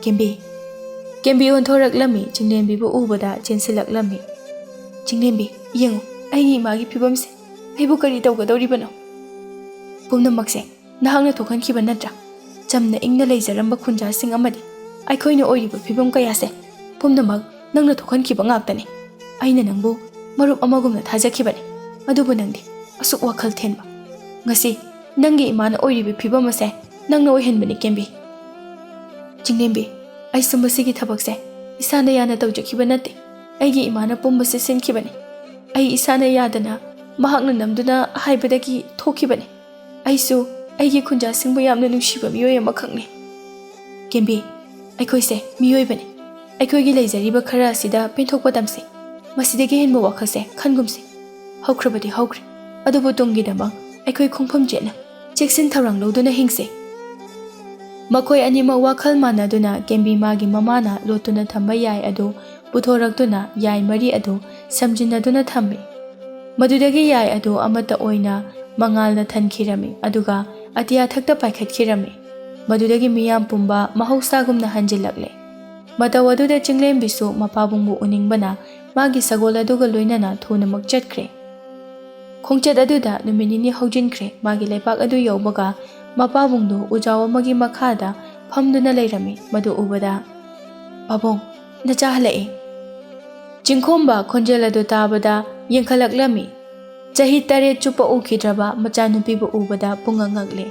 "ꯀꯦꯝꯕꯤ!" ꯀꯦꯝꯕꯤ ꯑꯣꯟꯊꯣꯔꯛꯂꯝꯃꯤ, ꯆꯤꯡꯂꯦꯝꯕꯤꯕꯨ ꯎꯕꯗ ꯆꯦꯟꯁꯤꯜꯂꯛꯂꯝꯃꯤ꯫ "ꯆꯤꯡꯂꯦꯝꯕꯤ, ꯌꯦꯡꯉꯨ, ꯑꯩꯒꯤ ꯏꯃꯥꯒꯤ ꯐꯤꯕꯝꯁꯦ꯫ ꯑꯩꯕꯨ ꯀꯔꯤ ꯇꯧꯒꯗꯧꯔꯤꯕꯅꯣ?" "ꯄꯨꯝꯅꯃꯛꯁꯦ ꯅꯍꯥꯛꯅ ꯊꯣꯛꯍꯟꯈꯤꯕ ꯅꯠꯇ꯭ꯔꯥ? ꯆꯝꯅ ꯏꯪꯅ ꯂꯩꯖꯔꯝꯕ ꯈꯨꯟꯖꯥꯁꯤꯡ ꯑꯃꯗꯤ ꯑꯩꯈꯣꯏꯅ ꯑꯣꯏꯔꯤꯕ ꯐꯤꯕꯝ ꯀꯌꯥꯁꯦ ꯄꯨꯝꯅꯃꯛ ꯅꯪꯅ ꯊꯣꯛꯍꯟꯈꯤꯕ ꯉꯥꯛꯇꯅꯤ꯫ ꯑꯩꯅ ꯅꯪꯕꯨ ꯃꯔꯨꯞ ꯑꯃꯒꯨꯝꯅ ꯊꯥꯖꯈꯤꯕꯅꯤ, ꯑꯗꯨꯕꯨ ꯅꯪꯗꯤ ꯑꯁꯨꯛ ꯋꯥꯈꯜ ꯊꯦꯟꯕ꯫ ꯉꯁꯤ ꯅꯪꯒꯤ ꯏꯃꯥꯅ ꯑꯣꯏꯔꯤꯕ ꯐꯤꯕꯝ ꯑꯁꯦ ꯅꯪꯅ ꯑꯣꯏꯍꯟꯕꯅꯤ, ꯀꯦꯝꯕꯤ꯫ ꯆꯤꯡꯂꯦꯝꯕꯤ, ꯑꯩꯁꯨ ꯃꯁꯤꯒꯤ ꯊꯕꯛꯁꯦ ꯏꯁꯥꯅ ꯌꯥꯅ ꯇꯧꯖꯈꯤꯕ ꯅꯠꯇꯦ꯫ ꯑꯩꯒꯤ ꯏꯃꯥꯅ ꯄꯨꯝꯕꯁꯦ ꯁꯤꯟꯈꯤꯕꯅꯤ꯫ ꯑꯩ ꯏꯁꯥꯅ ꯌꯥꯗꯅ ꯃꯍꯥꯛꯅ ꯅꯝꯗꯨꯅ ꯍꯥꯏꯕꯗꯒꯤ ꯊꯣꯛꯈꯤꯕꯅꯤ꯫ ꯑꯩꯁꯨ ꯑꯩꯒꯤ ꯈꯨꯟꯖꯥꯁꯤꯡꯕꯨ ꯌꯥꯝꯅ ꯅꯨꯡꯁꯤꯕ ꯃꯤꯑꯣꯏ ꯑꯃꯈꯛꯅꯤ꯫ ꯀꯦꯝꯕꯤ, ꯑꯩꯈꯣꯏꯁꯦ ꯃꯤꯑꯣꯏꯕꯅꯤ꯫ ꯑꯩꯈꯣꯏꯒꯤ ꯂꯩꯖꯔꯤꯕ ꯈꯔ ꯑꯁꯤꯗ ꯄꯦꯟꯊꯣꯛꯄ ꯇꯝꯁꯤ꯫ ꯃꯁꯤꯗꯒꯤ ꯍꯦꯟꯕ ꯋꯥꯈꯜꯁꯦ ꯈꯟꯒꯨꯝꯁꯤ꯫ ꯍꯧꯈ꯭ꯔꯕꯗꯤ ꯍꯧꯈ꯭ꯔꯦ, ꯑꯗꯨꯕꯨ ꯇꯨꯡꯒꯤꯗꯃꯛ ꯑꯩꯈꯣꯏ ꯈꯣꯡꯐꯝ ꯆꯦꯠꯅ ꯆꯦꯛꯁꯤꯟ ꯊꯧꯔꯥꯡ ꯂꯧꯗꯨꯅ ꯍꯤꯡꯁꯤ꯫ ꯃꯈꯣꯏ ꯑꯅꯤꯃꯛ ꯋꯥꯈꯜ ꯃꯥꯟꯅꯗꯨꯅ ꯀꯦꯝꯕꯤ ꯃꯥꯒꯤ ꯃꯃꯥꯅ ꯂꯣꯠꯇꯨꯅ ꯊꯝꯕ ꯌꯥꯏ ꯑꯗꯨ ꯄꯨꯊꯣꯔꯛꯇꯨꯅ ꯌꯥꯏ ꯃꯔꯤ ꯑꯗꯨ ꯁꯝꯖꯤꯟꯅꯗꯨꯅ ꯊꯝꯃꯤ꯫ ꯃꯗꯨꯗꯒꯤ ꯌꯥꯏ ꯑꯗꯨ ꯑꯃꯠꯇ ꯑꯣꯏꯅ ꯃꯉꯥꯜꯅ ꯊꯟꯈꯤꯔꯝꯃꯤ, ꯑꯗꯨꯒ ꯑꯇꯤꯌꯥ ꯊꯛꯇ ꯄꯥꯏꯈꯠꯈꯤꯔꯝꯃꯤ꯫ ꯃꯗꯨꯗꯒꯤ ꯃꯤꯌꯥꯝ ꯄꯨꯝꯕ ꯃꯍꯧꯁꯥꯒꯨꯝꯅ ꯍꯟꯖꯤꯜꯂꯛꯂꯦ꯫ ꯃꯇꯧ ꯑꯗꯨꯗ ꯆꯤꯡꯂꯦꯝꯕꯤꯁꯨ ꯃꯄꯥꯕꯨꯡꯕꯨ ꯎꯅꯤꯡꯕꯅ ꯃꯥꯒꯤ ꯁꯒꯣꯜ ꯑꯗꯨꯒ ꯂꯣꯏꯅꯅ ꯊꯨꯅꯃꯛ ꯆꯠꯈ꯭ꯔꯦ꯫ ꯈꯣꯡꯆꯠ ꯑꯗꯨꯗ ꯅꯨꯃꯤꯠ ꯅꯤꯅꯤ ꯍꯧꯖꯤꯟꯈ꯭ꯔꯦ꯫ ꯃꯥꯒꯤ ꯂꯩꯄꯥꯛ ꯑꯗꯨ ꯌꯧꯕꯒ ꯃꯄꯥꯕꯨꯡꯗꯨ ꯎꯖꯥꯎ ꯑꯃꯒꯤ ꯃꯈꯥꯗ ꯐꯝꯗꯨꯅ ꯂꯩꯔꯝꯃꯤ꯫ ꯃꯗꯨ ꯎꯕꯗ, "ꯄꯥꯕꯨꯡ, ꯅꯆꯥ ꯍꯜꯂꯛꯑꯦ꯫" ꯆꯤꯡꯈꯣꯝꯕ ꯈꯣꯟꯖꯦꯜ ꯑꯗꯨ ꯇꯥꯕꯗ ꯌꯦꯡꯈꯠꯂꯛꯂꯝꯃꯤ꯫ ꯆꯍꯤ ꯇꯔꯦꯠ ꯆꯨꯞꯄ ꯎꯈꯤꯗ꯭ꯔꯕ ꯃꯆꯥꯅꯨꯄꯤꯕꯨ ꯎꯕꯗ ꯄꯨꯡꯉꯛ ꯉꯛꯂꯦ꯫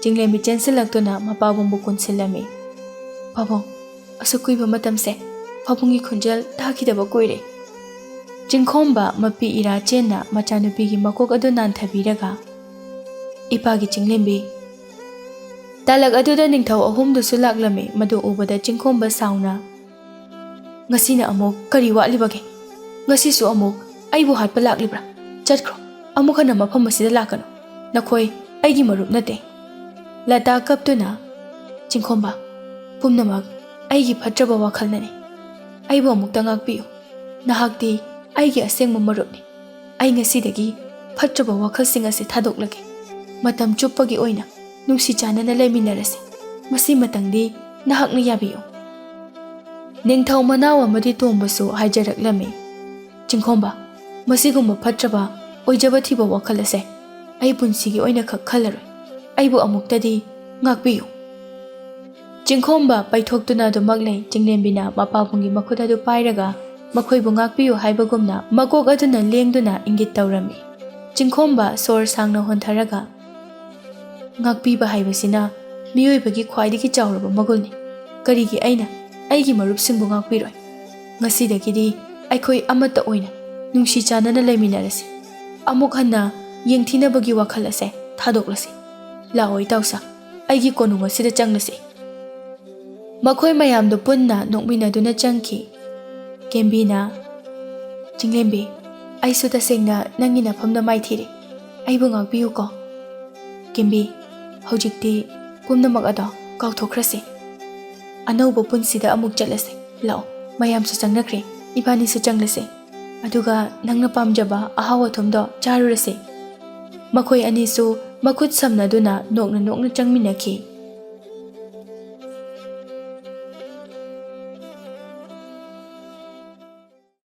ꯆꯤꯡꯂꯦꯝꯕꯤ ꯆꯦꯟꯁꯤꯜꯂꯛꯇꯨꯅ ꯃꯄꯥꯕꯨꯡꯕꯨ ꯀꯨꯟꯁꯤꯜꯂꯝꯃꯤ꯫ "ꯄꯥꯕꯨꯡ, ꯑꯁꯨꯛ ꯀꯨꯏꯕ ꯃꯇꯝꯁꯦ ꯄꯥꯕꯨꯡꯒꯤ ꯈꯣꯟꯖꯦꯜ ꯇꯥꯈꯤꯗꯕ ꯀꯨꯏꯔꯦ꯫" ꯆꯤꯡꯈꯣꯝꯕ ꯃꯄꯤ ꯏꯔꯥ ꯆꯦꯟꯅ ꯃꯆꯥꯅꯨꯄꯤꯒꯤ ꯃꯀꯣꯛ ꯑꯗꯨ ꯅꯥꯟꯊꯕꯤꯔꯒ, "ꯏꯄꯥꯒꯤ ꯆꯤꯡꯂꯦꯝꯕꯤ꯫" ꯇꯥꯂꯛ ꯑꯗꯨꯗ ꯅꯤꯡꯊꯧ ꯑꯍꯨꯝꯗꯨꯁꯨ ꯂꯥꯛꯂꯝꯃꯤ꯫ ꯃꯗꯨ ꯎꯕꯗ ꯆꯤꯡꯈꯣꯝꯕ ꯁꯥꯎꯅ, "ꯉꯁꯤꯅ ꯑꯃꯨꯛ ꯀꯔꯤ ꯋꯥꯠꯂꯤꯕꯒꯦ? ꯉꯁꯤꯁꯨ ꯑꯃꯨꯛ ꯑꯩꯕꯨ ꯍꯥꯠꯄ ꯂꯥꯛꯂꯤꯕ꯭ꯔꯥ? ꯆꯠꯈ꯭ꯔꯣ, ꯑꯃꯨꯛ ꯍꯟꯅ ꯃꯐꯝ ꯑꯁꯤꯗ ꯂꯥꯛꯀꯅꯨ꯫ ꯅꯈꯣꯏ ꯑꯩꯒꯤ ꯃꯔꯨꯞ ꯅꯠꯇꯦ꯫" ꯂꯇꯥ ꯀꯞꯇꯨꯅ, "ꯆꯤꯡꯈꯣꯝꯕ, ꯄꯨꯝꯅꯃꯛ ꯑꯩꯒꯤ ꯐꯠꯇ꯭ꯔꯕ ꯋꯥꯈꯜꯅꯅꯤ꯫ ꯑꯩꯕꯨ ꯑꯃꯨꯛꯇ ꯉꯥꯛꯄꯤꯌꯨ꯫ ꯅꯍꯥꯛꯇꯤ ꯑꯩꯒꯤ ꯑꯁꯦꯡꯕ ꯃꯔꯨꯞꯅꯤ꯫ ꯑꯩ ꯉꯁꯤꯗꯒꯤ ꯐꯠꯇ꯭ꯔꯕ ꯋꯥꯈꯜꯁꯤꯡ ꯑꯁꯤ ꯊꯥꯗꯣꯛꯂꯒꯦ꯫ ꯃꯇꯝ ꯆꯨꯞꯄꯒꯤ ꯑꯣꯏꯅ ꯅꯨꯡꯁꯤ ꯆꯥꯟꯅꯅ ꯂꯩꯃꯤꯟꯅꯔꯁꯤ꯫ ꯃꯁꯤꯃꯇꯪꯗꯤ ꯅꯍꯥꯛꯅ ꯌꯥꯕꯤꯌꯨ꯫" ꯅꯤꯡꯊꯧ ꯃꯅꯥꯎ ꯑꯃꯗꯤ ꯇꯣꯝꯕꯁꯨ ꯍꯥꯏꯖꯔꯛꯂꯝꯃꯤ, "ꯆꯤꯡꯈꯣꯝꯕ, ꯃꯁꯤꯒꯨꯝꯕ ꯐꯠꯇ꯭ꯔꯕ ꯑꯣꯏꯖꯕ ꯊꯤꯕ ꯋꯥꯈꯜ ꯑꯁꯦ ꯑꯩ ꯄꯨꯟꯁꯤꯒꯤ ꯑꯣꯏꯅ ꯈꯛ ꯈꯜꯂꯔꯣꯏ꯫ ꯑꯩꯕꯨ ꯑꯃꯨꯛꯇꯗꯤ ꯉꯥꯛꯄꯤꯌꯨ꯫" ꯆꯤꯡꯈꯣꯝꯕ ꯄꯩꯊꯣꯛꯇꯨꯅ ꯑꯗꯨꯃꯛ ꯂꯩ꯫ ꯆꯤꯡꯂꯦꯝꯕꯤꯅ ꯃꯄꯥꯕꯨꯡꯒꯤ ꯃꯈꯨꯠ ꯑꯗꯨ ꯄꯥꯏꯔꯒ ꯃꯈꯣꯏꯕꯨ ꯉꯥꯛꯄꯤꯌꯨ ꯍꯥꯏꯕꯒꯨꯝꯅ ꯃꯀꯣꯛ ꯑꯗꯨꯅ ꯂꯦꯡꯗꯨꯅ ꯏꯪꯒꯤꯠ ꯇꯧꯔꯝꯃꯤ꯫ ꯆꯤꯡꯈꯣꯝꯕ ꯁꯣꯔ ꯁꯥꯡꯅ ꯍꯣꯟꯊꯔꯒ, "ꯉꯥꯛꯄꯤꯕ ꯍꯥꯏꯕꯁꯤꯅ ꯃꯤꯑꯣꯏꯕꯒꯤ ꯈ꯭ꯋꯥꯏꯗꯒꯤ ꯆꯥꯎꯔꯕ ꯃꯒꯨꯟꯅꯤ꯫ ꯀꯔꯤꯒꯤ ꯑꯩꯅ ꯑꯩꯒꯤ ꯃꯔꯨꯞꯁꯤꯡꯕꯨ ꯉꯥꯛꯄꯤꯔꯣꯏ? ꯉꯁꯤꯗꯒꯤꯗꯤ ꯑꯩꯈꯣꯏ ꯑꯃꯠꯇ ꯑꯣꯏꯅ ꯅꯨꯡꯁꯤ ꯆꯥꯟꯅꯅ ꯂꯩꯃꯤꯟꯅꯔꯁꯤ꯫ ꯑꯃꯨꯛ ꯍꯟꯅ ꯌꯦꯡꯊꯤꯅꯕꯒꯤ ꯋꯥꯈꯜ ꯑꯁꯦ ꯊꯥꯗꯣꯛꯂꯁꯤ꯫ ꯂꯥꯛꯑꯣ ꯏꯇꯥꯎꯁꯥ, ꯑꯩꯒꯤ ꯀꯣꯅꯨꯡ ꯑꯁꯤꯗ ꯆꯪꯂꯁꯤ꯫" ꯃꯈꯣꯏ ꯃꯌꯥꯝꯗꯨ ꯄꯨꯟꯅ ꯅꯣꯛꯃꯤꯟꯅꯗꯨꯅ ꯆꯪꯈꯤ꯫ ꯀꯦꯝꯕꯤꯅ, "ꯆꯤꯡꯂꯦꯝꯕꯤ, ꯑꯩꯁꯨ ꯇꯁꯦꯡꯅ ꯅꯪꯒꯤ ꯅꯐꯝꯗ ꯃꯥꯏꯊꯤꯔꯦ꯫ ꯑꯩꯕꯨ ꯉꯥꯛꯄꯤꯌꯨꯀꯣ꯫" "ꯀꯦꯝꯕꯤ, ꯍꯧꯖꯤꯛꯇꯤ ꯄꯨꯝꯅꯃꯛ ꯑꯗꯣ ꯀꯥꯎꯊꯣꯛꯈ꯭ꯔꯁꯤ꯫ ꯑꯅꯧꯕ ꯄꯨꯟꯁꯤꯗ ꯑꯃꯨꯛ ꯆꯠꯂꯁꯤ꯫ ꯂꯥꯛꯑꯣ, ꯃꯌꯥꯝꯁꯨ ꯆꯪꯅꯈ꯭ꯔꯦ, ꯏꯕꯥꯅꯤꯁꯨ ꯆꯪꯂꯁꯤ꯫ ꯑꯗꯨꯒ ꯅꯪꯅ ꯄꯥꯝꯖꯕ ꯑꯍꯥꯎ ꯑꯊꯨꯝꯗꯣ ꯆꯥꯔꯨꯔꯁꯤ꯫" ꯃꯈꯣꯏ ꯑꯅꯤꯁꯨ ꯃꯈꯨꯠ ꯁꯝꯅꯗꯨꯅ ꯅꯣꯛꯅ ꯅꯣꯛꯅ ꯆꯪꯃꯤꯟꯅꯈꯤ꯫